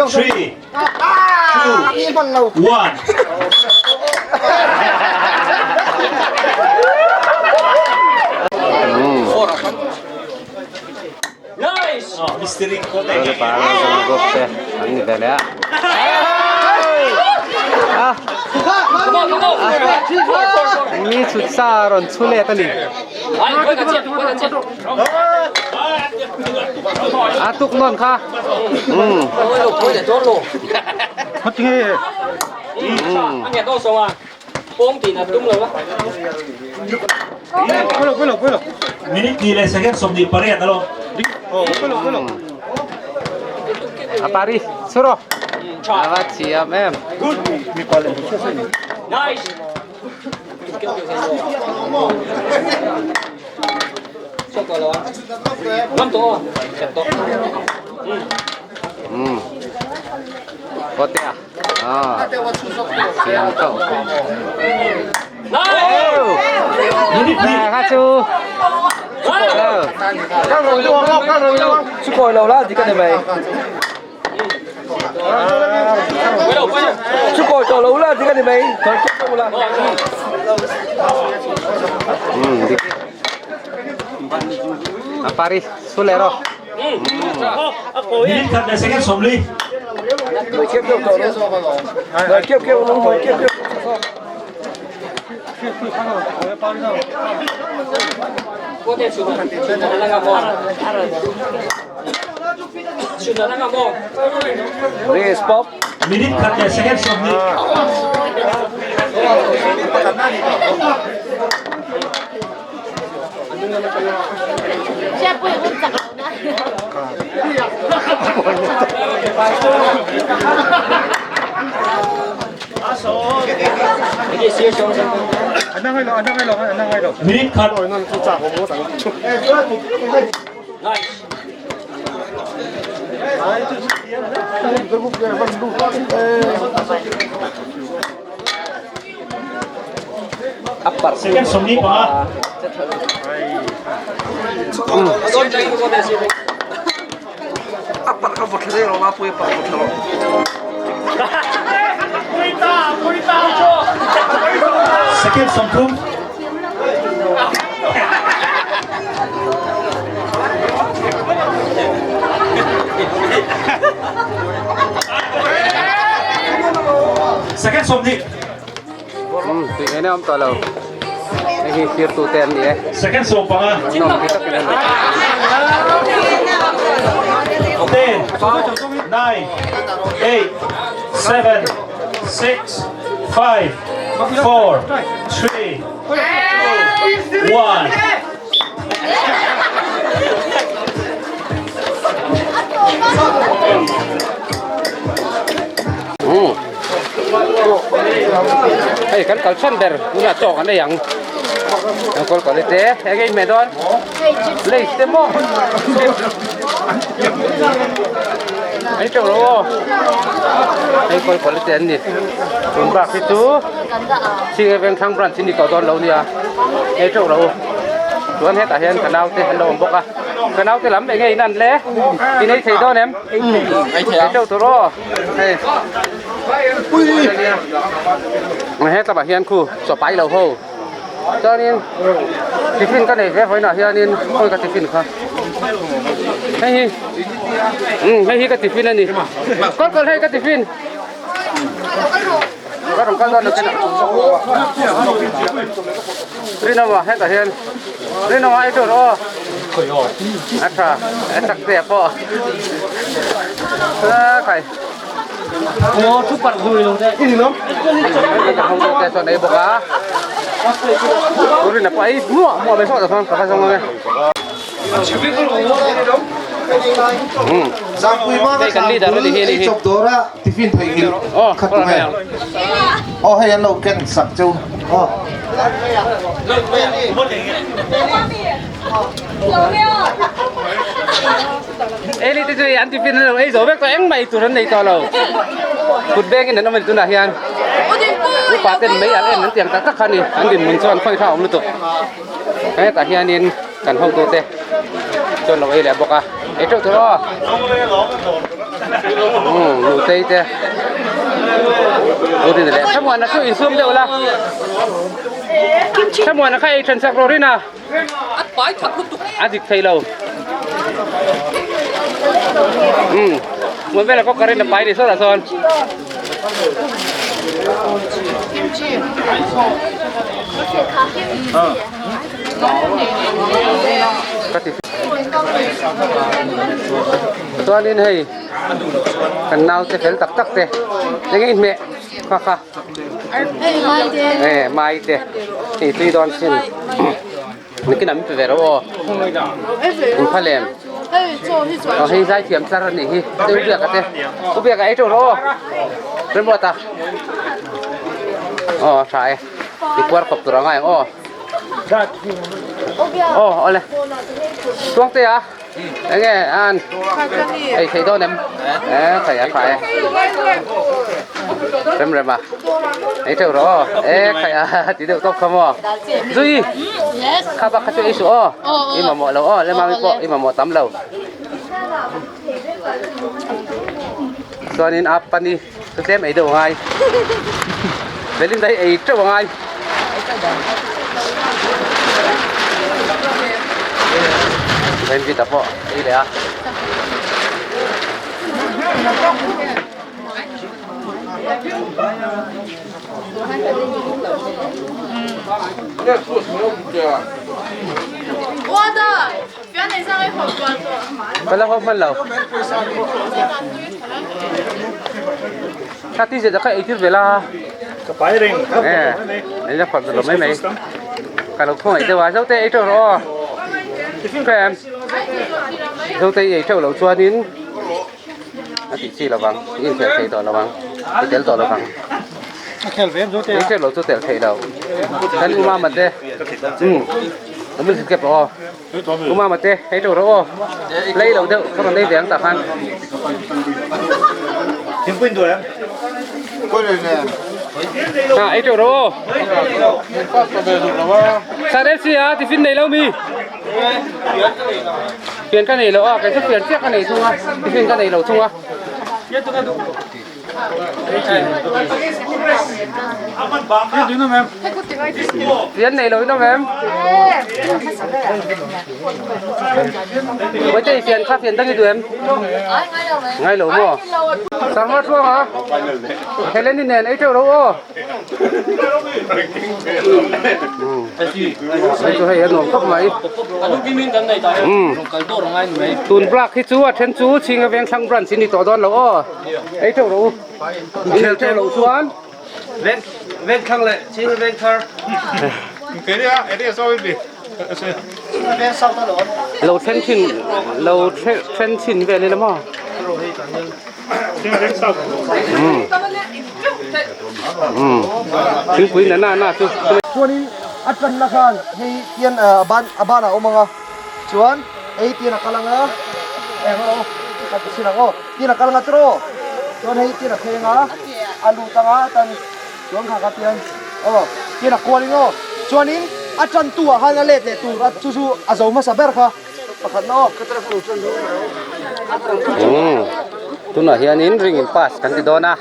3, 2, 1. Mystery ko te. Parang group te an ni ve leh a. Mi chhut sa rawn chhu let a ni. A tuk nawn kha. Umm. Minute 2 leh second 28 alawm. A pari chhuro. A va thiam em. Umm. Kote a. Thiam chauh. Kha chu. Chu kawi lo la dik a ni mai. Chu kawi tawh lo la dik a ni mai. Dik. A pari su leh rawh. Minute khat leh second 40. Minute khat leh second 20. Minute khat. Second 25. Second 30. Second 20. Tui ngei na awm tawh lo. Hei hi thlir tu te an ni e. Second 15. Nawm khi takin a ni. 10, 9, 8, 7, 6, 5, 4, 3, 2, 1. Hei kan kal chhan ber tunah chaw kan ei ang kan kawl kawl te eng ei meh dawn lace te maw ei teuh lo aw hei kawl kawl te an ni tun bak hi chu Chhinga Vengthlang branch hi ni tawh dawn lo nia ei teuh lo chuan hetah hian ka naute an lo awm bawk a ka naute lam eng ei nan le in ei thei dawn em ei teuh tur aw. Hei hetlamah hian khu chaw pai lo ho chuanin tiffin ka nei ve vawiinah hianin khawi ka tiffin kha hei hi umm hei hi ka tiffin a ni kawr kawr hei ka tiffin ka rawn kal dawn lo chin rinawma hetah hian rinawma ei tur aw. A tha a chak te pawh a khai te chuan ei bawk a Urina pawh ei muah muah mai sawt chuan ka va zawng ange hei kan leader a ni hi a ni hi Tiffin theihnghilh kha tu nge? Aw hei an lo ken sak cheu aw. Eli te chu an tiffin an lo ei zo vek tawh engmah ei tur an nei tawh lo. Kut bengin an awm a ni tunah hian. Upa ten mei an en an tiang tak tak kha a ni. An dinhmun chuan khawi kha a awm lutuk. Hetah hianin kan hotute chuan lo ei leh bawk a. Ei teuh tur aw. Umm nutei te. Urin leh Thlamuana chu insum deuh la. Thlamuana kha ei then sak rawh Rina. A dik thei lo. Umm hmun velah pawh current a pai ni sawtah sawn. Ka ti chuanin hei kan naute fel tak tak te enge inhmeh kha kha e mai te hei tui dawn sin nikin an pe ve ro aw in pha lem aw hei zai thiam tlar a nih hi te u biak a te u biak a ei teuh rawh aw remruata aw a tha e i puar khawp tur a ngai ang aw. Aw awle Tuangte a enge an ei thei dawn em e thei a tha e rem rem a ei teuh rawh aw e khai a ti deuh tawp kha maw Zui kha bak kha chu ei suh aw i mamawh lo aw lemami pawh i mamawh tam lo chuanin a pani Chu tlem ei deuh a ngai. Belinda hi ei teuh a ngai. Benvita pawh ei leh a. Ka la haw hman lo. Ka ti zet a ka ei tir ve la. Ka pai reng. Eh, ei la phawt lo mai mai. Ka lo khawngaih deuh a, Zote ei teuh rawh aw. Ka em. Zote i ei teuh loh chuanin a tih chi lovang, i inkhel thei tawh lovang, i tel tawh lovang. A khel ve em Zote a? Ei teuh loh chu tel thei lo. Kan u mama te. Um. Ka min kep rawh aw. U mama te ei teuh rawh aw. Lei lo deuh ka rawn lei ve ang tah khan. Thingpui in duh em? Ha ei teuh rawh aw. Sir FC a tiffin nei lo mi? Fian ka nei lo a, kei chu fian chiah ka nei thung a, tiffin ka nei lo thung a. Fian nei lo in awm em? Vawiin i fian kha fian dang i duh em? Ngai lo maw? Sangha thuang a, Helen-i nen ei teuh ro aw. Hei chu hei a nuam khawp mai. Tun block hi chu a then chu Chhinga Vengthlang branch in ni tawh dawn lo aw. Ei teuh rawh u. In ei teuh loh chuan. Vengthlang leh Chhinga Vengthar. Lo then thin lo then thin vel ila maw. Thingpui na na na chu. Chuanin a tanna khan hei tian a ban a banah a awm ang a, chuan hei tian a kal ang a, eng aw ka ti chhin ang aw, tian a kal ang a tiraw, chuan hei tian a thleng a, a lut ang a tan chuan kha kha tian aw tian a kual in aw, chuanin a tantu ah khan a let leh tur a chu chu a zo hmasa ber kha. Tunah hianin ring in pass kan ti dawn a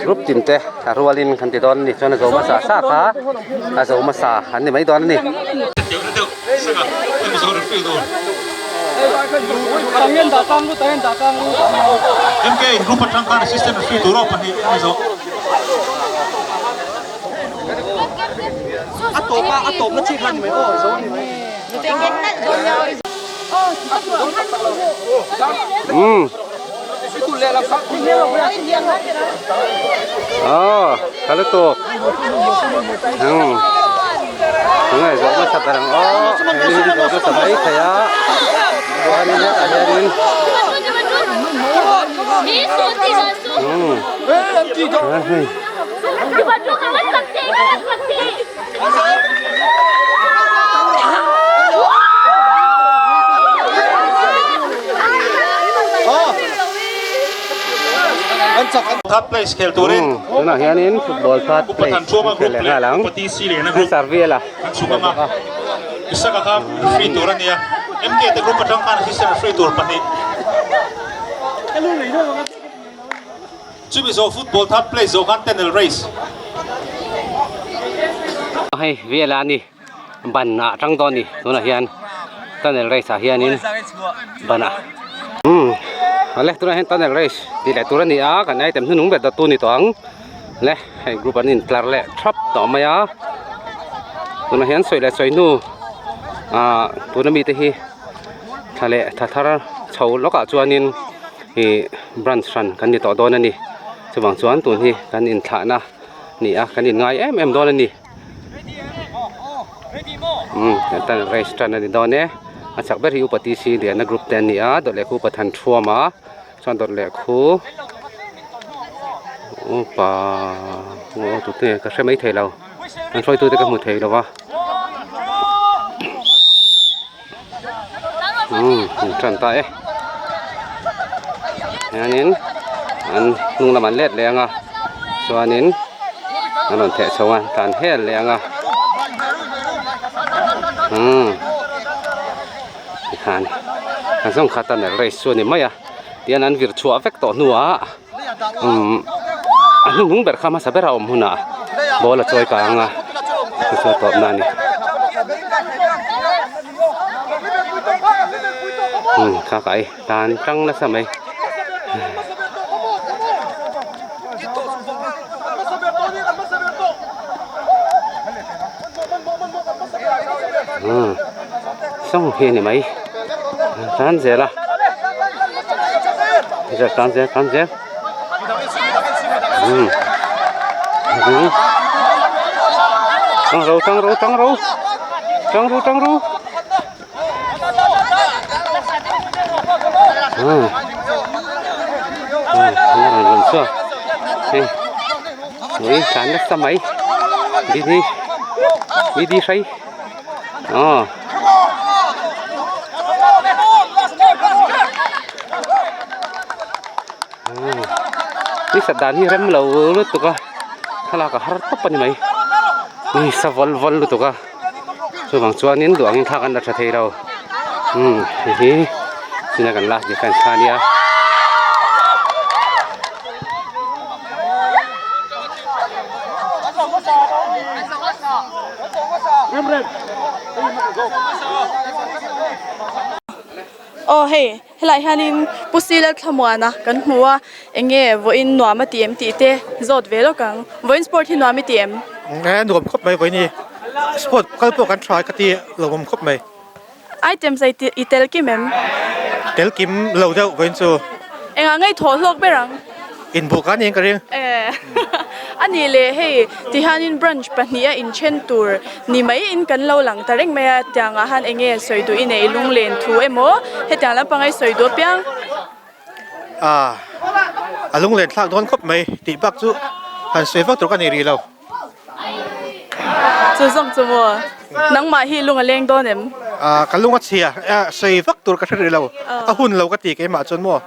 group tin te a rualin kan ti dawn a ni chuan a zo hmasa sa kha a zo hmasa an ni mai dawn a ni. Um. Oh, kalau tu. Ngai zo ma sabar ang oh. Ini zo ma sabai kaya. Tuan ini ajarin. Third place khel turin Tunah hianin football third Upa place Thanṭhuama an khel group leh leh nghal ang. Upa TC Liana group Sarviela an chhuk ang a. Isaka kha free tur a nia. MK te group atang khan assistant free tur pahnih. Chumi zawh football third place zawh khan tunnel race. Hei Viela a ni ban ah tang dawn a ni tunah hian tunnel race ah hianin ban ah umm awle tunah hian tunnel race tih leh tur a ni a kan item hnuhnung ber dawttu a ni tawh ang le hei group an intlar leh thap tawh mai a tunah hian sawi leh sawi hnu ah tuna mite hi thla leh thla thar chho lawkah chuanin. Ih branch hran kan ni tawh dawn a ni chuvang chuan tun hi kan inthlahna ni a kan inngai em em dawn a ni umm tan race tan a ni dawn e a chak ber hi upa T C Liana group te an ni a dawt leh khu upa Thanṭhuam a chuan dawt leh khu upa aw tute ka hre mai thei lo an hruaitute ka hmu thei lo va. Umm an tan ta e hianin an hnung lamah an let leh ang a chuanin an rawn theh chho a tlan hel leh ang a umm tikhan an zawng kha tunnel race chu a ni mai a tihian an vir chhuah vek tawh hnuah umm a hnuhnung ber kha hmasa ber a awm hunah ball a chawi kang a chu chu a tawp na a ni umm kha kai tan tang nasa mai. Umm sawng hi a ni mai an tan zel a tan zel tan zel umm tang ro tang ro tang ro tang ru tang ru umm umm an rawn chhuak hei ui tlan nasa mai bidi bidi hrai aw. Ni sat dan hi rem lo lutuk a thlalak a har tawp a ni mai ni sa vawl vawl lutuk a chuvang chuanin duh angin thlak an la tha thei lo umm hei hi china kan last defense kha a nia. Aw hei helaiah hianin Pu Sila Thlamuana kan hmu a eng nge vawiin nuam a ti em tih te zawt ve lawk ang vawiin sport hi nuam i ti em? Nge nuam khawp mai vawiin hi sport kal pawh kan tha ka ti lo awm khawp mai. Items a i tel kim em? Tel kim lo deuh vawiin chu. Engah ngei thaw hlawk ber ang? Inbuk a niin ka ring. Eh a nih leh hei ti hianin branch pahniha inthen tur ni mai in kan lo lang ta reng mai a tiangah han eng nge sawi duh i nei lunglen thu emaw hetiang lampanga i sawi duh apiang. Ah a lunglen thlak dawn khawp mai tih bak chu han sawi vak tur ka nei rih lo. Chu zawng chu maw? Nangmah hi lung a leng dawn em? Ah ka lung a chhia sawi vak tur ka hre rih lo a hun lo ka ti keimah chuan maw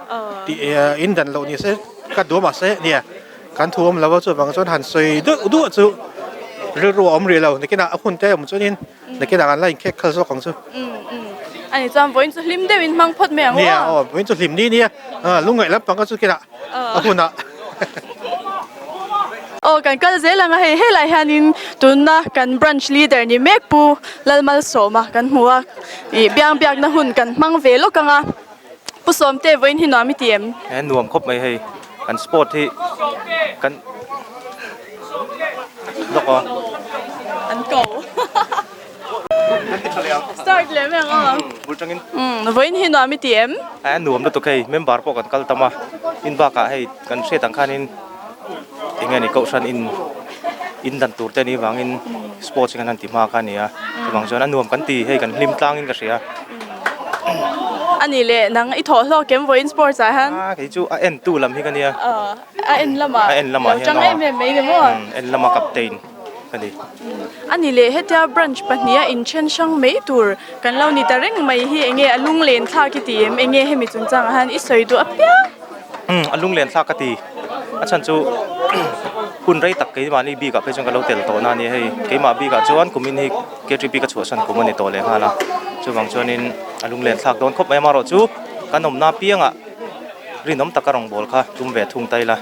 tih in dan loh ni se ka duh mahse nia kan thu awm lo a chuvang chuan han sawi duh duh chu rilru a awm rih lo nakinah a hun te awm chuanin nakinah kan la inkhek khal zawk ang chu. Ani chuan vawiin chu hlim deuhin hmang phawt mai ang aw. Nia aw vawiin chu hlim ni nia lungngaih lampang kha chu kinah a hunah. Aw kan kal zel ang a hei helai hianin tunna kan branch leader ni mek pu Lalmalsawma kan hmu a ih biang biakna hun kan hmang ve lawk ang a Pu Sawmte vawiin hi nuam i ti em? He nuam khawp mai hei kan sport hi kan lawk a. An ko. Start leh mai ang aw. Bul tangin. Umm vawiin hi nuam i ti em? A nuam lutuk hei member pawh kan kal tam a in bakah hei kan hriat ang khanin eng nge ni kohhran in in dan tur te ni vangin sports hi kan han ti hma kha a ni a chuvang chuan a nuam kan ti hei kan hlim tlangin ka hria. A ni leh nang i thawh hlawk em vawiin sports ah hian? A kei chu a en tu lam hi ka nia. A en lamah a en lamah lo chang em em mai ni maw? En lama captain. ka ni. A ni leh hetia branch pahniha inthen hrang mai tur kan lo ni ta reng mai hi enge a lunglen thlak i ti em enge hemi chungchangah hian i sawi duh apiang? Umm a lunglen thlak ka ti. A chhan chu hun rei tak keimahni bikah phei chuan ka lo tel tawh na a ni hei keimah bikah chuan kumin hi KTP ka chhuahsan kum a ni tawh leh nghal a chuvang chuanin a lunglen thlak dawn khawp mai amaherawhchu kan awmna apiangah Rinawm taka rawngbâwl kha tum ve thung ta ila,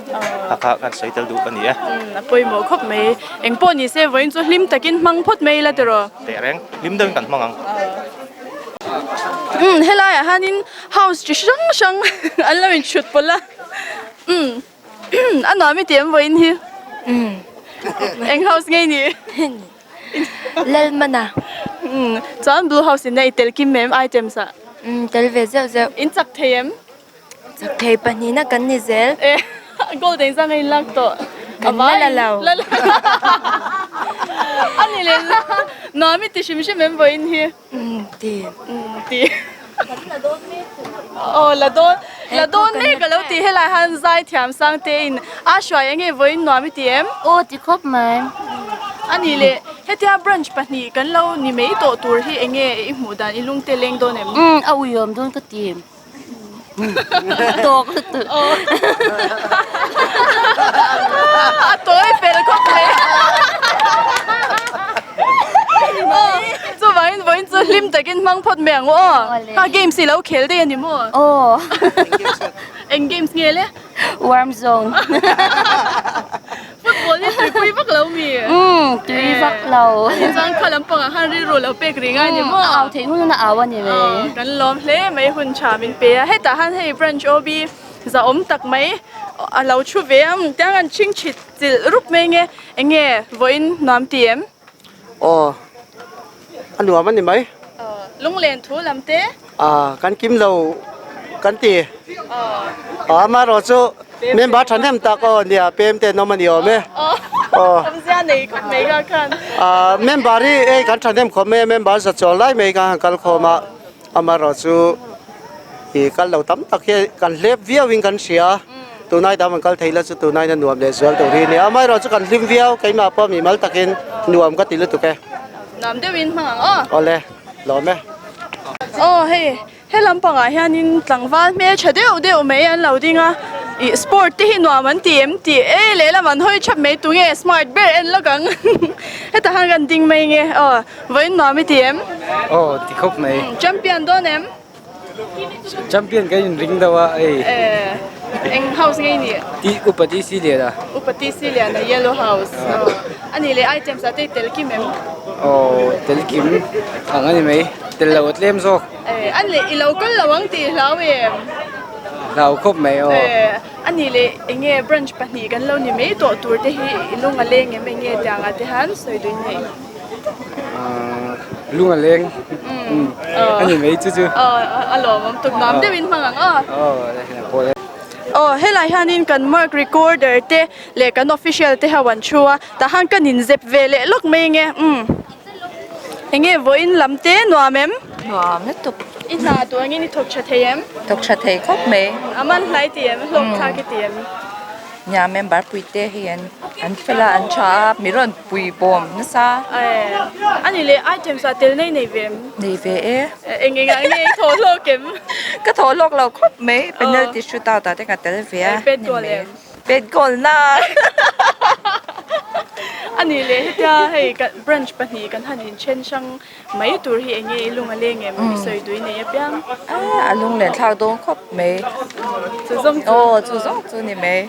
a kha kan sawi tel duh ka ni e. Umm, a pawimawh khawp mai. Eng pawh ni se, vawiin chu hlim takin hmang phawt mai ila tiraw? Teh reng, hlim deuhin kan hmang ang. Umm, helaiah hianin house chi hrang hrang an lo inchhut pawlh a. Umm, a nuam i ti em vawiin hi? Umm. Eng house nge i nih? Lalmana. Umm, chuan blue house in a i tel kim em items ah? Umm, tel ve zeuh zeuh. In chak thei em? Chak thei pahnihna kan ni zel. Eh, gold eng zang a in lak tawh. Kan la la lo. La la. A ni leh nuam i ti hrim hrim em vawiin hi? Umm, ti. Umm, ti. Kan la dawn mek. Aw, la dawn, la dawn mek a lo ti. Helai han zai thiam sang te in a hruai enge vawiin nuam i ti em? Aw, ti khawp mai. A ni leh, hetia branch pahnih kan lo ni mai tawh tur hi enge i hmuh dan i lungte leng dawn em? Umm, a uiawm dawn ka ti. Tawk lutuk. A tawi fel khawp mai. Chuvangin vawiin chu hlim takin hmang phawt mai ang u aw. Kha games hi lo khel daih a ni maw? Aw. Eng games nge le? Warm zone. Football hi tuipui vak lo mi? Umm, tui vak lo. Ani chuan kha lampangah khan rilru lo pek rih ngai ni maw? A au theih hun a au a ni mai. Kan lawm hle mai hun tha min pe a. Hetah han hei branch OB zahawm tak mai a lo thu ve a, tiang an chhing chhit chilh rup mai nge eng nge vawiin nuam ti em? Aw. A nuam a ni mai. Lunglen thu lam te. A kan kim lo kan ti. Amaherawh chu member thahnem tak aw nia pem te an awm a ni awm e. Aw awmzia nei khawp mai kha khan. A member hi hei kan thahnem khawp mai a member za chuang lai mai khan han kal khawm a amaherawh chu ih kal lo tam tak hi kan hlep viau in kan hria tunai dam an kal thei la chu tunai na nuam leh zual tur hi a ni a amaherawh chu kan hlim viau keimah pawh mimal takin nuam ka ti lutuk e. Nuam deuhin hmang ang aw. Awle. Lawm e. Aw hei he lampangah hianin tlangval hmeltha deuh deuh mai an lo ding a ih sport te hi nuam an ti em tih ei lehlam an hawi thap mai tunge smart ber en lawk ang hetah khan kan ding mai nge aw vawiin nuam i ti em? Aw ti khawp mai. Champion dawn em? Champion kan in ring deuh a hei. Eng house nge i nih? Ti upa TC Liana. Upa TC Liana yellow house. A nih leh items ah te i tel kim em? Aw tel kim ang a ni mai. Tel lo a tlem zawk. A nih leh i lo kal lo ang tih i hlau em? Hlau khawp mai aw. A nih leh eng nge branch pahnih kan lo ni mai tawh tur te hi i lung a leng em eng nge tiang ah te han sawi duin hei. Lung a leng a ni mai chu chu. A lawmawm tuk nuam deuhin hmang ang aw. Aw helai hianin kan mark recorder te leh kan official te ho an thu a tah khan kan inzep ve leh lawk mai nge umm enge vawiin lam te nuam em? Nuam lutuk. I hna duh angin i thawk tha thei em? Thawk tha thei khawp mai. A man hlai ti em? Hlawk thlak i ti em? Nia member pui te hei an an fel a an tha a mi rawn pui bawm nasa. A ni leh items ah tel nei nei ve em? Nei ve e. Eng eng ah nge i thaw hlawk em? Ka thaw hlawk lo khawp mai penalty shoot out ah te ka tel ve a. Pet goal em? Pet goal na. A ni leh hetia hei branch pahnih kan han inthen hrang Mai tur hi enge i lung a leng em? I sawi tui nei apiang. A lung len thlak dawn khawp mai. Chu zawng chu. Aw chu zawng chu ni mai.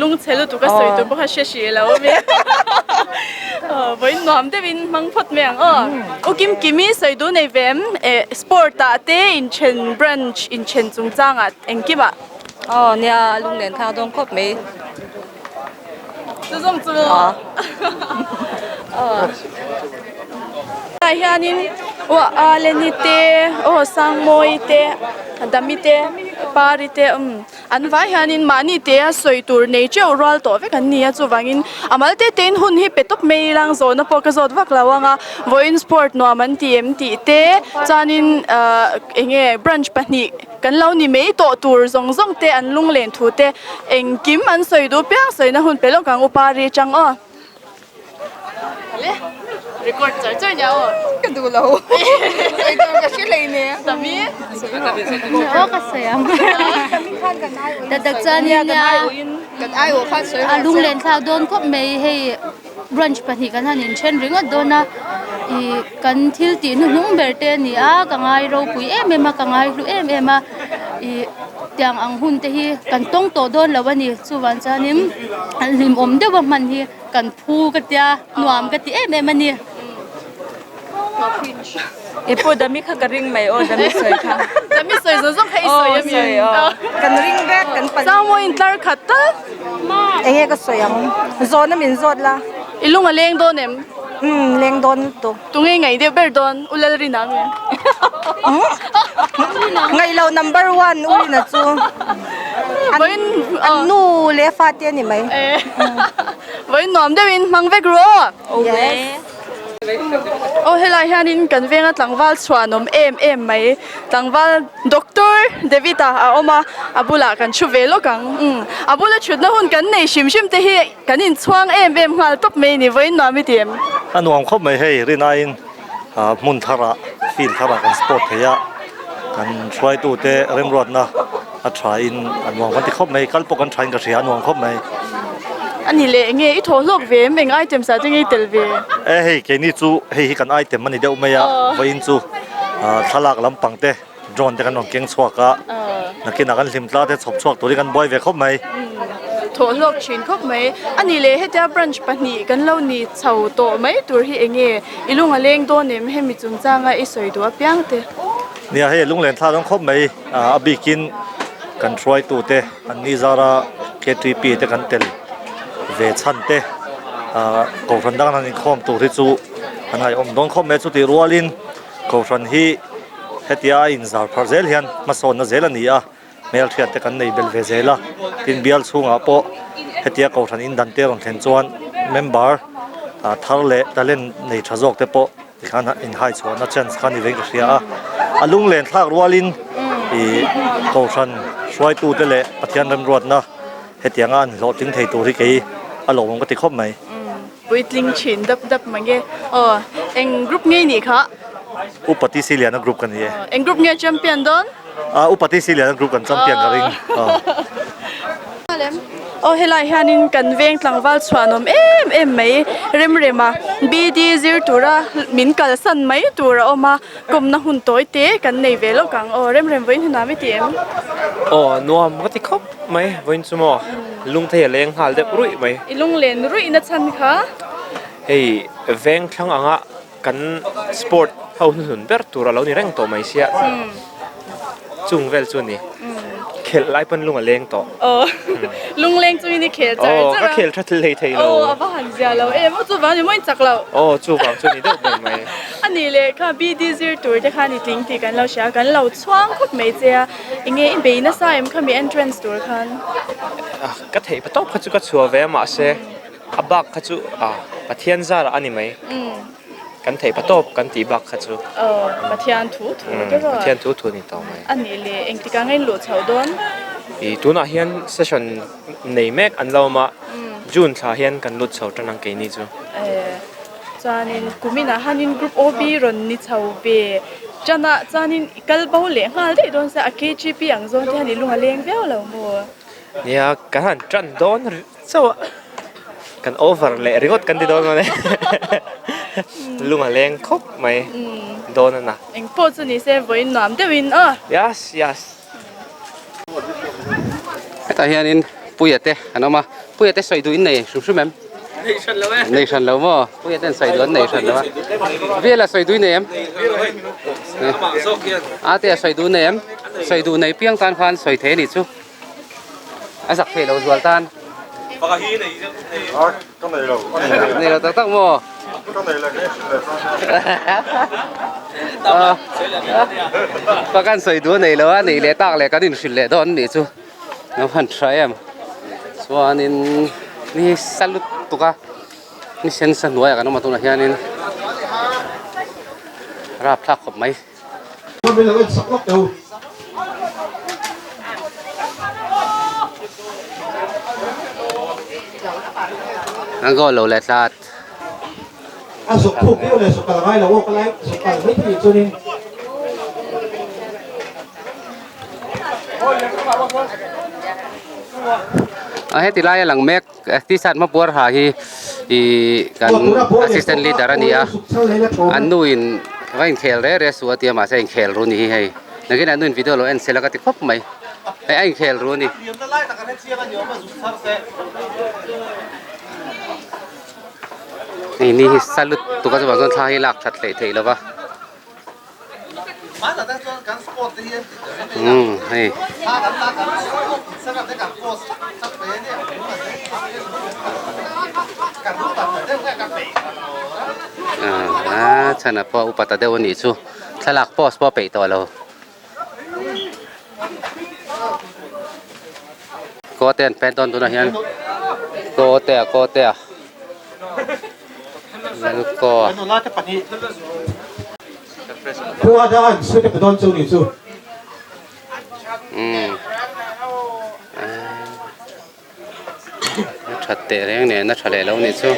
Lung chhe lutuk a sawi tur pawh kha hre hrih lo a mi. Aw vawiin nuam deuhin hmang phawt mai ang aw. U Kim Kimi sawi duh nei ve em? Eh sport ah te inthen branch inthen chungchang ah engkim ah. Aw nia a lung len thlak dawn khawp mai. Chu zawng chu. Aw. Tah hianin aw Aleni te aw Sangmawi te Dami te Pari te umm an vai hianin mahni te a sawi tur nei teuh rual tawh vek an ni a chuvangin a mal te tein hun hi pe tawp mai ilang zawhna pawh ka zawt vak lo ang a vawiin sport nuam an ti em tih te chuanin ahh eng nge branch pahnih kan lo ni mai tawh tur zawng zawng te an lunglen thu te engkim an sawi duh piang sawina hun pe lawk ang u Pari chang aw. Record char char nia aw. Ka duh lo. Sawi tur ka hre hlei nia. Tami. Aw ka sawi ang. Dadak chuan nia Kan ai aw khan sawi a lunglen thlak dawn khawp mai hei branch pahnih kan han inthen ringawt dawn a ih kan thil tih hnuhnung ber te a ni a ka ngai ropui em em a ka ngai hlu em em a ih tiang ang hun te hi kan tawng tawh dawn lo a ni chuvang chuanin hlimawm deuh a hman hi. Kan phu ka tia nuam ka ti em em a ni. I pu Dami kha ka ring mai aw Dami sawi kha. Dami sawi zawng zawng kha i sawi a mi. Aw sawi aw. Kan ring vek kan pan. Sangmawi in tlar khat tal. Enge ka sawi ang. Zawhna min zawt la. I lung a leng dawn em? Umm leng dawn lutuk. Tunge ngaih deuh ber dawn U Lalrina nge? Ngaih lo number one U Rina chu. An nu leh fa te a ni mai. Vawiin nuam deuhin hmang vek ru aw. Yes. Aw helai hianin kan venga tlangval chhuanawm em em mai. Tlangval Doctor David a a awm a, a bulah kan thu ve lawk ang. Umm a bula thutna hun kan nei hrim hrim te hi kan inchhuang em em nghal tawp mai ni vawiin nuam i ti em? A nuam khawp mai hei rinaiin hmun tharah field tharah kan sport thei a, kan hruaitute remruatna a thain a nuam kan ti khawp mai, kal pawh kan thain ka hria a nuam khawp mai. A ni leh enge i thaw hlawk ve em eng items ah te nge i tel ve? E hei keini chu hei hi kan item a ni deuh mai a vawiin chu thlalak lampang te drone te kan rawn keng chhuak a nakinah kan hlim tla te chhawp chhuak turin kan buai ve khawp mai. Thaw hlawk thin khawp mai. A ni leh hetia branch pahnih kan lo ni chho tawh mai tur hi enge i lung a leng dawn em hemi chungchanga i sawi duh apiang te? Nia hei lunglen thla dawn khawp mai. A bikin kan hruaitute an ni zara KTP te kan tel ve chhan te kohhran dang an han inkhawm tur hi chu an ngaihawm dawn khawp mai a chutih rualin. Kohhran hi hetia a inzar pharh zel hian hmasawnna zel a ni a, hmelhriat te kan nei belh ve zel a, tin bial chhungah pawh hetia kohhran indan te rawn thlen chuan member thar leh talent nei tha zawk te pawh tikhan inhai chhuahna chance kha ni vein ka hria a, a lunglen thlak rualin ih kohhran hruaitu te leh Pathian remruatna hetianga an hlawhtling thei tur hi kei a lawmawm ka ti khawp mai. Puitling thin dap dap mange. Aw, eng group nge nih kha? Upa TC Liana group ka ni e. Eng group nge champion dawn? Ah, Upa TC Liana group kan champion ka ring. Aw, helai hianin kan veng tlangval chhuanawm em em mai Remrema BD zir tura min kalsan mai tur a awm a, kawmna hun tawi te kan nei ve lawk ang. Aw, Remrem vawiin hi nuam i ti em? Aw, nuam ka ti khawp mai vawiin chu maw lungthei a leng nghal deuh ruih mai. I lunglen ruihna chhan kha? Hei veng thlang anga kan sport ho hnuhnun ber tur a lo ni reng tawh mai sia chung vel chu a ni. Khelh lai pawn lung a leng tawh. Aw lungleng chungin i khel char char a. Aw ka khel tha hlei thei lo. Aw a va han zia lo em aw chuvang ni maw in chak lo. Aw chuvang chu ni deuh ber mai. A nih leh kha BD zir tur te khan i tling tih kan lo hria kan lo chhuang khawp mai che a enge i bei nasa em khami entrance tur khan. Ka theih pa tawp kha chu ka chhuah ve a mahse a bak kha chu Pathian zarah a ni mai. Kan theih pa tawp kan tih bak kha chu. Aw Pathian thu thu te rawh. Pathian thu thu ni tawh mai. A nih leh engtikah nge in luh chhoh dawn? I tunah hian session nei mek an lo awm a, June thla hian kan lut chho tan ang keini chu. Chuanin kuminah hanin group OB rawn ni chho ve tan a, chuanin i kal bo leh nghal daih dawn sia, a KGP ang zawng te hian i lung a leng viau lo maw? Nia, kan han tan dawn chauh a, kan over leh ringawt kan ti dawn mawle, lung a leng khawp mai dawn a na. Eng pawh chu ni se vawiin nuam deuhin aw. Yes, yes. Hetah hianin Puia te an awm a, Puia te sawi duh in nei hrim hrim em? Nei hran lo e. Nei hran lo maw? Puia ten sawi duh an nei hran lo a. Vela sawi duh i nei em? A te a sawi duh nei em? Sawi duh nei piang tan khan sawi thei a nih chu. A zak thei lo zual tan. Nei lo tak tak maw? Pakan sawi duh a nei lo a, neih leh tak leh kan inhrilh leh dawn a nih chu. Lo han tha em. Chuanin ni sa lutuk a, ni sen sa hnuaiah kan awm a tunah hianin rapthlak khawp mai. An goal lo leh tlat. A zuk phuk deuh leh zuk kal ngai lo aw ka lai zuk kal mai thei chuanin. A heti laia lang mek t-shirt hmapuar ha hi ih kan assistant leader a ni a an nu in va inkhel re re suh a tia mahse a inkhel ru ni hi hei nakin an nu in video lo en sela ka ti khawp mai hei a inkhel ru a ni. Hei ni hi sa lutuk a chuvang chuan thla hi lak that hleih theih lova. Umm hei. Ah chhan a pawh a upa ta deuh a nih chu thlalak post pawh a peih tawh lo. Kaw te an pet dawn tunah hian kaw te a kaw te a lal kaw a. Umm a that teh reng nen a tha leh lo nih chu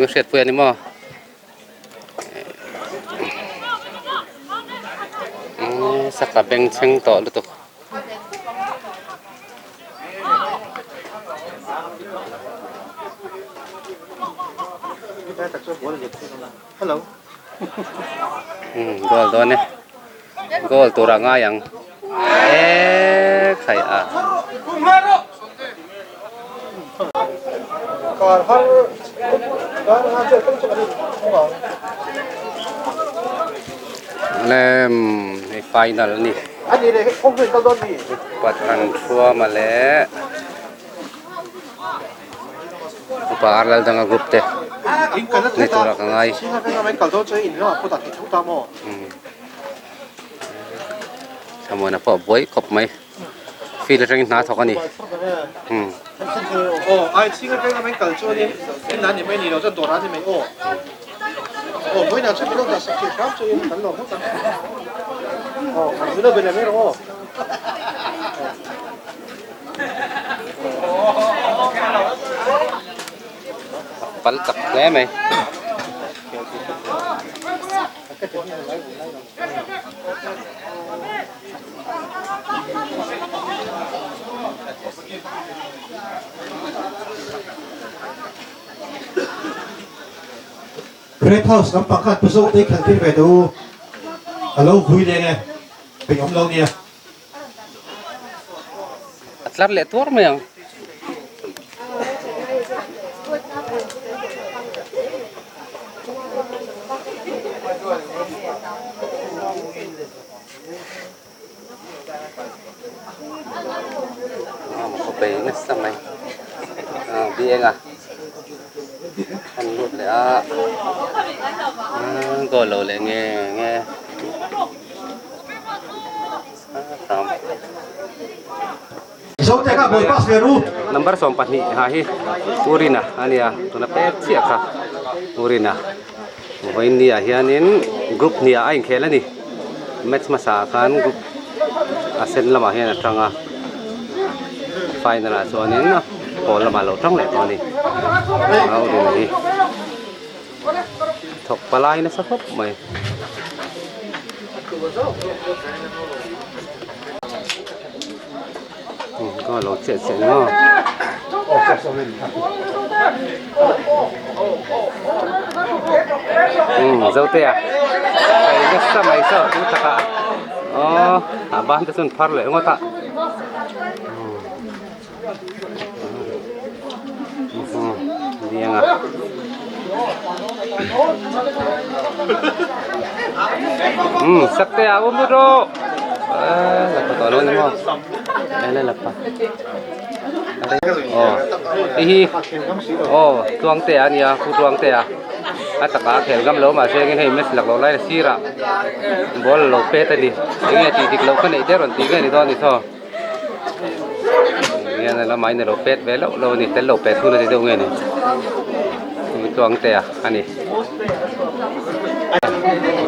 ih hriatpui a ni maw. Saka beng chheng tawh lutuk. Goal dawn e. Goal tur a ngai ang. E khai a. Lem hei final a ni. Pathan Thuama leh Upa Arlaldanga group te. Ni turah ka ngai. Thlamuana pawh a buai khawp mai. Field atangin hna a thawk a ni. Pal tak hle mai. Red House lampang khan pu zawk te khalh tir ve teh u, a lo vui leng e, peih awm lo nia. A tlar leh tuar mai ang. Khawpei nasa mai bieng a an lut leh a goal lo leh nge nge. Number 12 ha hi Urina a nia tuna pek chiah kha Urina vawiin ni ah hianin group hnih ah a inkhel a ni match hmasa ah khan group a sen lamah hian a tang a final ah chuanin pawl lamah a lo tang leh tawh a ni Urina hi. Thawk palai nasa khawp mai. Ka lo chiah chiah ni maw. Zote a kai nasa mai saw chu takah aw a ban te chuan phar leh ngawt a. Sakte a um ro la pa to lo ni mo ele la pa oh hi oh tuang te a nia pu tuang te a a taka khel ngam lo mahse engin hei match lak loh lai a sirah ball lo pet a ni enge tih dik loh ka neih der rawn tih nge ni dawn ni thaw. Hian a lamah in a lo pet ve loh loh a ni tel lo pet hun a ni deuh nge ni chu tluang te a a ni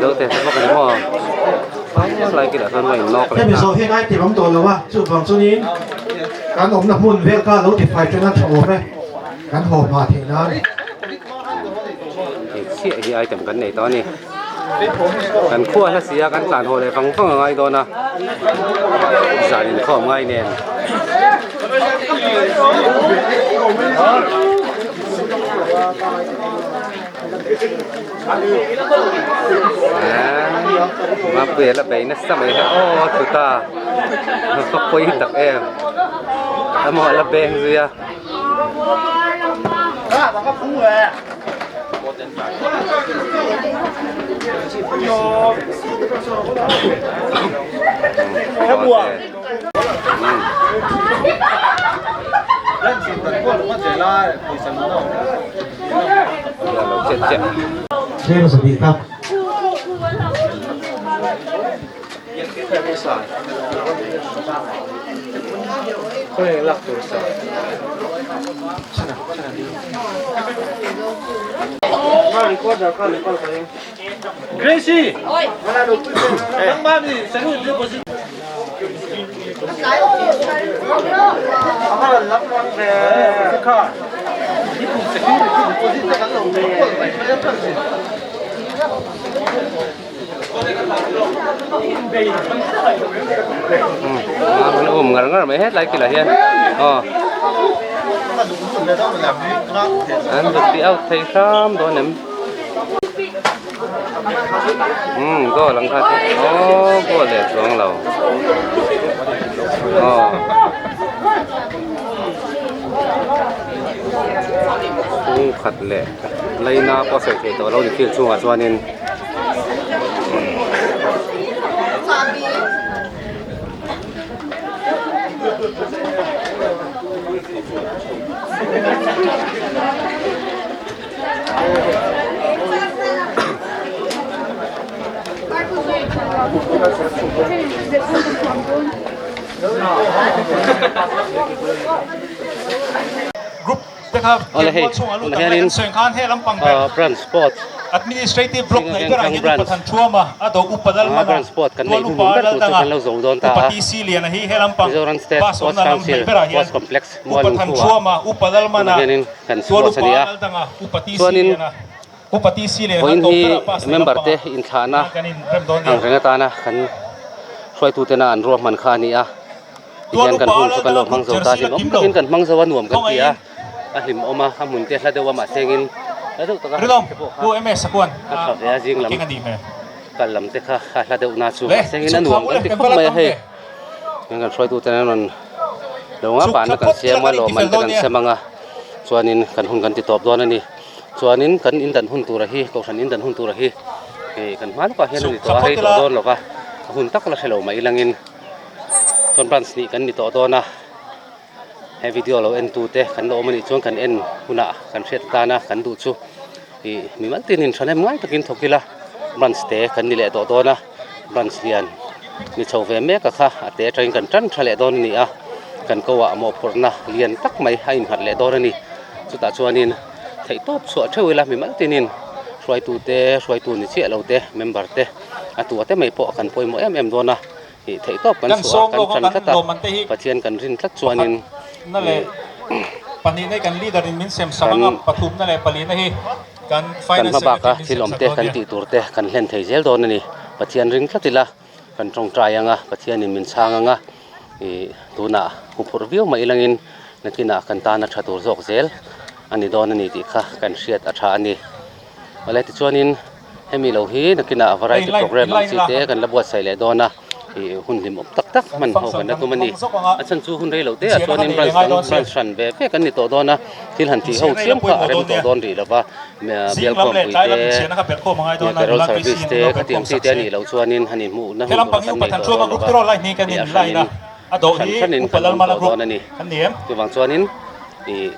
zo te te bawk a ni maw lai kilah chuan a innawk leh Hemi zawh hian ai ti awm tawh lo a chuvang chuanin kan awmna hmun vel kha lo ti fai ṭan a ṭha awm e kan haw hma theih nan. Hei chiah hi item kan nei tawh a ni. Kan khua hla si a kan tlan haw leh vang vang a ngai dawn a zan inkhawm ngai nen. Mapuia la bei nasa mai hi aw chuta ka pawi tak em amah la beng zui a. Tlem zahnih kha. Gracie! An um ngar ngar mai hetlai kilah hian aw an zuk tih out thei hram dawn em umm goal ang kha chu aw goal leh chuang lo aw khat leh laina pawh sawi theih tawh lo ni field chhungah chuanin. Group te kha Awle hei khelmual chhungah lut tunah ang lai hianin kan sawi ang khan he lampang ber ah branch sport Administrative block Chhinga hnaih berah Vengthlang hian branch Upa Thanṭhuama a do Upa ah Lalmana branch sport kan Tual neih Upa hnuhnung ber tur chu Laldanga kan lo zo dawn ta Upa a TC Liana hi he lampang Mizoram State bus Sports awmna lam Council hnaih berah hian Sports Complex Upa Mualung thu ah Thanṭhuama Upa tunah Lalmana hianin kan Tual sports a Upa ni a Laldanga Upa TC chuanin Liana Upa TC Liana vawiin tawp hi berah bus leh member te lampangah inthlahna kan in rem dawn nia. ang reng atana kan hruaitutena an ruahman kha a ni a. Tihian kan hun chu kan lo hmang zo ta a, hlimawm takin kan hmang zo a, nuam kan ti a, a hlimawm a, a hmun te hla deuh a mahse engin hla deuh taka han te pawh kha a tha ve a, zing lam kal lam te kha a hla deuh na chu mahse engin a nuam kan ti khawp mai a hei kan kan hruaitu ten an rawn lo nga panna kan siam a, lawmman te kan sem ang a, chuanin kan hun kan ti tawp dawn a ni, chuanin kan indan hun tura hi kohhran indan hun tura hi hei kan hma lawkah hian a ni tawh a, rei tawh dawn lova a hun tak la hre lo mai langin. Chuan branch nih kan ni tawh dawn a, he video lo en tu te kan lo awm a nih chuan kan en hunah kan hriat atan a kan duh chu ih mimal tin in thahnem ngai takin thawk ila branch te kan ni leh tawh dawn a, branch lian ni chho ve mek a kha a te atangin kan tan tha leh dawn a ni a, kan ko ah mawhphurhna lian tak mai a innghat leh dawn a ni, chutah chuanin theihtawp chhuah theuh ila mimal tinin hruaitu te hruaitu ni chiah lo te member te a tua te mai pawh kan pawimawh em em dawn a. Ih theih tawp kan chhuah a, kan tan tlat a, Pathian kan rin tlat chuanin ih kan kan hma baka thil awm te kan tih tur te kan hlen thei zel dawn a ni. Pathian ring tlat ila kan tawngtai ang a, Pathianin min chhang ang a, ih tunah huphurh viau mai ilangin nakinah kan tan a tha tur zawk zel a ni dawn a ni tih kha kan hriat a tha a ni. Awle tichuanin. Hemi lo hi nakinah variety program ang chi te kan la buatsaih leh dawn a, ih hun hlimawm tak tak hman ho kan la tum a ni. A chhan chu hun rei lo te ah chuanin branch dang branch hran ve ve kan ni tawh dawn a, thil han tih ho chiam kha a rem tawh dawn rih lo va, bialkhawm pui te, carol service te khatiang chi te a nih loh chuanin han inhmuhna hun tur kan nei tawh dawn lo va, ih a hranin a hran hranin kan awm tawh dawn a ni. Chuvang chuanin ih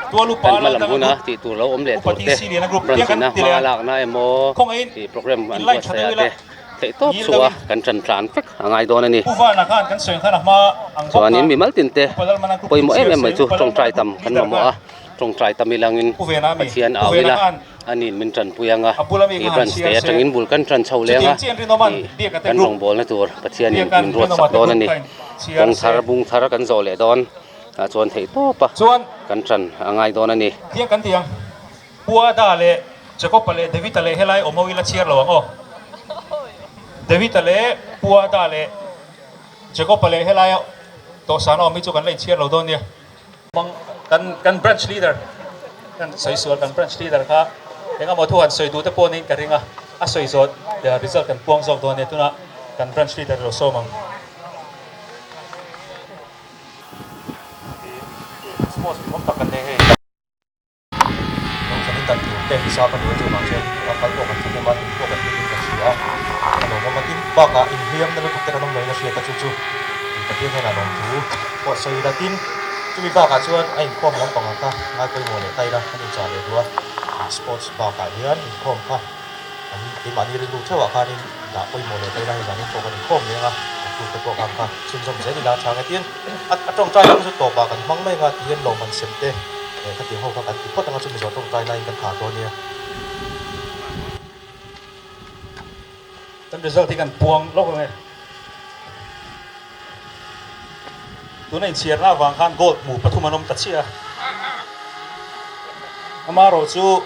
kan hma lam huna tih tur lo awm leh tur te branch ina hma lakna emaw ih program an buatsaih ah te theih tawp chhuah a kan tan tlan vek a ngai dawn a ni. Chuanin mimal tin te pawimawh em em mai chu tawngtai tam kan mamawh a, tawngtai tam ilangin Pathian au ila. A nin min tanpui ang a, ih branch te atangin bul kan tan chho leng a, ih kan rawngbawlna tur Pathianin min ruat sak dawn a ni. Kawng thar bung thar kan zawh leh dawn ah chuan theih tawp a kan tan a ngai dawn a ni. Tiang kan ti ang, Pu Ada leh Jacob-a leh David-a leh helai awm ho ila chhiar lo ang aw. David-a leh Pu Ada leh Jacob-a leh helaia dawhsan a awm hi chu kan la inchhiar lo dawn nia. Kan kan branch leader kan sawi sual kan branch leader kha eng emaw thu han sawi duh te pawh niin ka ring a, a sawi zawh result kan puang zawk dawn a nia tunah kan branch leader lo sawm ang. Sports mi awm tak kan nei hei. Kan indan tur te hisap a ni a chuvang chuan a kal pawh kan thahnem a, in pawh kan hlim in kan hria a, a lawmawm a. Tin, bakah inhliamna lutuk te kan awm loin a hriat a, chu chu Pathian hian a lawmthu pawh sawi ila. Tin, chumi bakah chuan a inkhawm lampang ang kha ngai pawimawh leh ta ila kan inchah leh duh a, sports bakah hian inkhawm kha an keimahni rilru theuhah khanin dah pawimawh leh ta ila, hei zanin pawh kan inkhawm leng a, naktuk te pawh khan kha chhunzawm zel ila a tha nge. Tin, a tawngtai lam chu tawpah kan hmang mai anga tihian lawmman sem te leh khatiang ho kha kan ti phawt anga chu Mizo tawngtai laiin kan khar dawn nia. Kan result hi kan puang lawk ang e. Tuna inchhiarna avang khan gold hmu pathum an awm ta chiah a. Amaherawh chu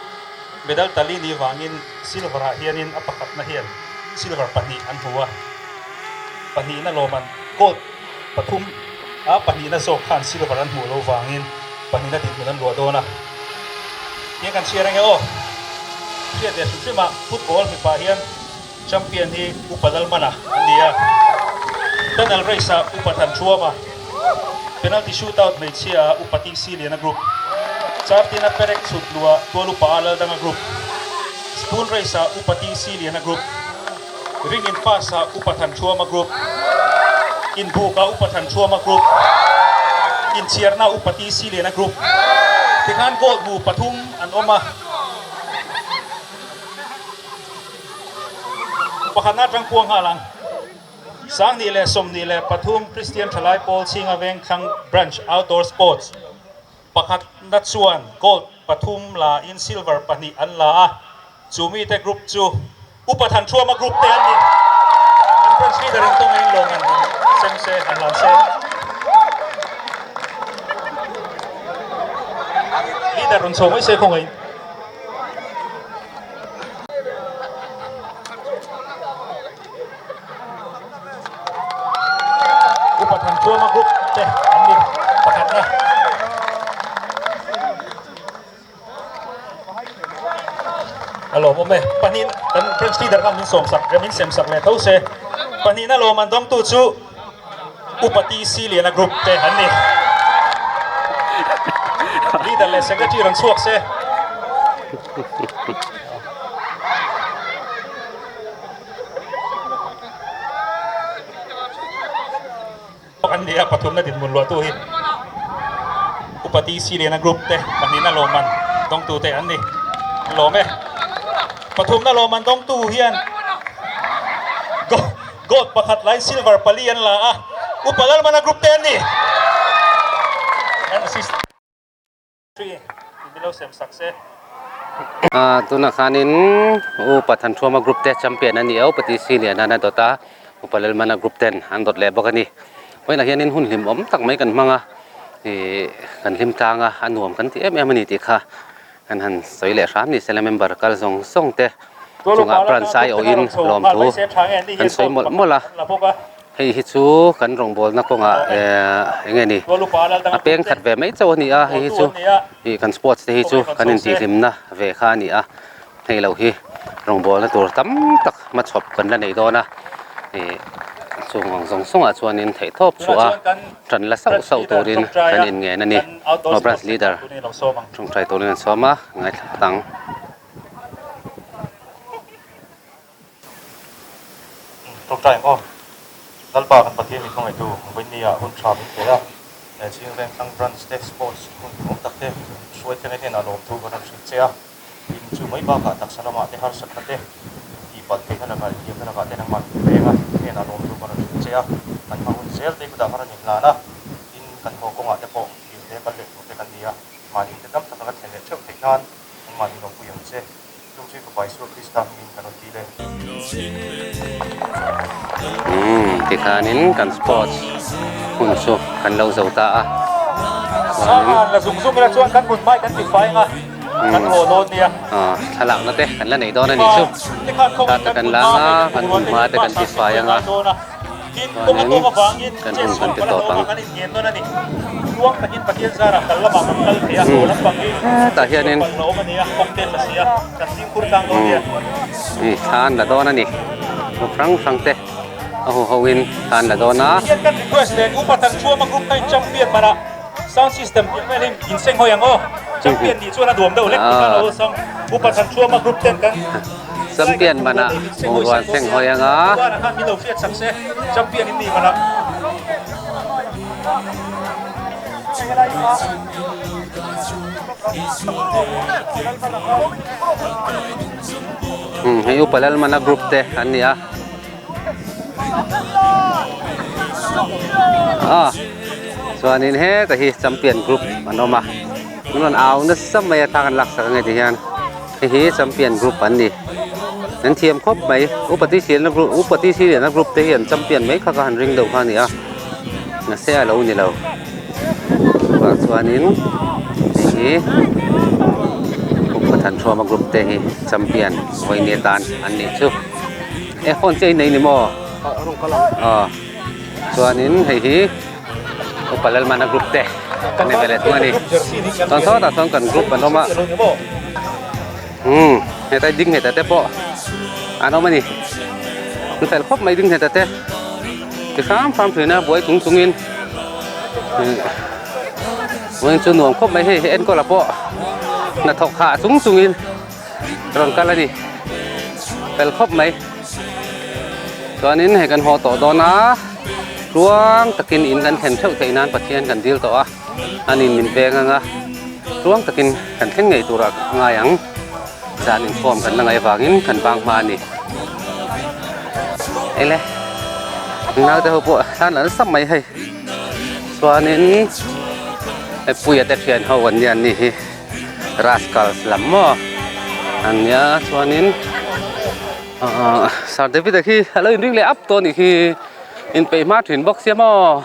medal tali ni vangin silver ah hianin a pakhatna hian silver pahnih an hmu a, pahnihna lawman gold pathum a pahnihna zawk khan silver an hmuh loh vangin pahnihna dinhmun an luah dawn a. Tiang kan chhiar ange aw. Hriat leh hrim hrim a football mipa hian champion hi Upa Lalmana an ni a, Tunnel race ah Upa Thanṭhuama, penalty shootout hmeichhia ah Upa TC Liana group, Chartina Perek chhut luh ah Tual Upa A Laldanga group, Spoon race ah Upa TC Liana group, Ring in pass ah Upa Thanṭhuama group, Inbuk ah Upa Thanṭhuama group, Inchhiarna ah Upa TC Liana group, tikhan gold hmu pathum an awm a. Pakhatna atang puang nghal ang. 2023 Kristian Thalai Pawl Chhinga Vengthlang Branch Outdoor Sports pakhatna chuan Gold pathum la in Silver pahnih an la a, chu mite group chu Upa Thanthuama group te an ni. An branch leader in tawng in lawng an han sem se, han lan se. Leader rawn chho mai se khawngaih. Upa Thanthuama group te an ni pakhatna. A lawmawm e. Pahnih kan branch leader khan min sawm sak min sem sak leh tho se. Pahnihna lawm an dawngtu chu Upa TC Liana group te an ni. Leader leh secretary rawn chhuak se. An ni a, pathumna dinhmun luahtu hi Upa TC Liana Group te pahnihna lawmman dawngtu te an ni. An lawm e. Pathumna lawmman dawngtu hian Gold pakhat laiin Silver pali an la a, Upa Lalmana Group te an ni. An assist. Tunah khanin U Pathan Thuama group te champion a ni a, Upa TC Liana a dawt a, Upa Lalmana group ten an dawt leh bawk a ni. Vawiinah hianin hun hlim awm tak mai kan hmang a, ih kan hlim tlang a, a nuam kan ti em em a ni tih kha kan han sawi leh hram ni se la member kal zawng zawng te chungah branch aiawhin lawmthu kan sawi mawlh mawlh a. Hei hi chu kan rawngbawlna kawngah eng nge ni a peng khat ve mai chauh a ni a, hei hi chu ih kan sports te hi chu kan intihhlimna ve kha a ni a, hei lo hi rawngbawlna tur tam tak hmachhawp kan la nei dawn a, ih chung ang zawng zawngah chuanin theihtawp chhuah a tan la sauh sauh turin kan inngen a ni. Aw branch leader tawngtai turin an sawm a, ngaithla phawt ang. Tawngtai ang aw. Lalpa kan Pathian min hmangaihtu Vawinia hun tha min pe a, he Chhing Vengthlang Branch te Sports hun hmuh tak te hruai thlenga hnenah lawmthu kan rawn hrilh che a, in chu mai bakah taksa lamah te harsatna te tihpalh theihna lakah leh thiamna lakah te nangmah min veng a, hnenah lawmthu kan rawn hrilh che a, kan hma hun zel te kutah kan rawn inhlan a, tin kan haw kawngah te pawh hlim te kal leh tur te kan ni a, mahni te dam taka kan thlen leh theuh theih nan nangmah min awmpui ang che. Chung chu Fapa Isua Krista hmingin kan rawn dil e. Umm tikhanin kan sports hun chu kan lo zo ta a. Sangan la zung zung ila chuan kan hmun hmai kan ti fai anga kan haw dawn nia. Aw thlalakna te kan la nei dawn a nih chu. Thla te kan la anga kan hmun hma te kan ti fai anga. Chuanin kan hun kan ti tawp ang. Hetah hianin umm thla an la dawn a ni. Bu hrang hrang te a hu ho in thla an la dawn a. Champion manah bungrua an seng hawi ang a. Umm hei Upa Lalmana group te an ni a. Ah chuanin heta hi champion group an awm a. An rawn au nasa mai a thla kan laksak ange ti hian. Hei hi champion group an ni. An thiam khawp mai. Upa Tisialna group Upa Tisiliana group te hi an champion mai kha ka han ring deuh kha a ni a. Mahse a lo ni lo. Chuvang chuanin hei hi Upa Thanhruama group te hi champion vawiin atan an nih chu. E phone chiah i nei ni maw? Aw chuanin hei hi Upa Lalmana group te kan ni ve leh thung a ni. Chuan sawtah chuan kan group an awm a. Umm hetlai ding nghet te pawh an awm a ni. An fel khawp mai ding nghet te. Ti hram hram thin a buai chung chungin vawiin chu nuam khawp mai hei hi enkawla pawh hnathawk hah chung chungin rawn kal a ni. Fel khawp mai. Chuanin hei kan haw tawh dawn a, tluang takin in kan thlen theuh theih nan Pathian kan dil tawh a, anin min veng ang a, tluang takin kan thleng ngei turah ka ngai ang. Zan inkhawm kan la ngaih avangin kan vang hma a ni. Eile. Naute ho pawh hlan an sam mai hei. Chuanin hei Puia te thian ho an nia an nih hi Rascals lam maw an nia chuanin ahh Sir David-a khi a lo inring leh ap tawh a nih khi inpeih hma thin bawk sia maw.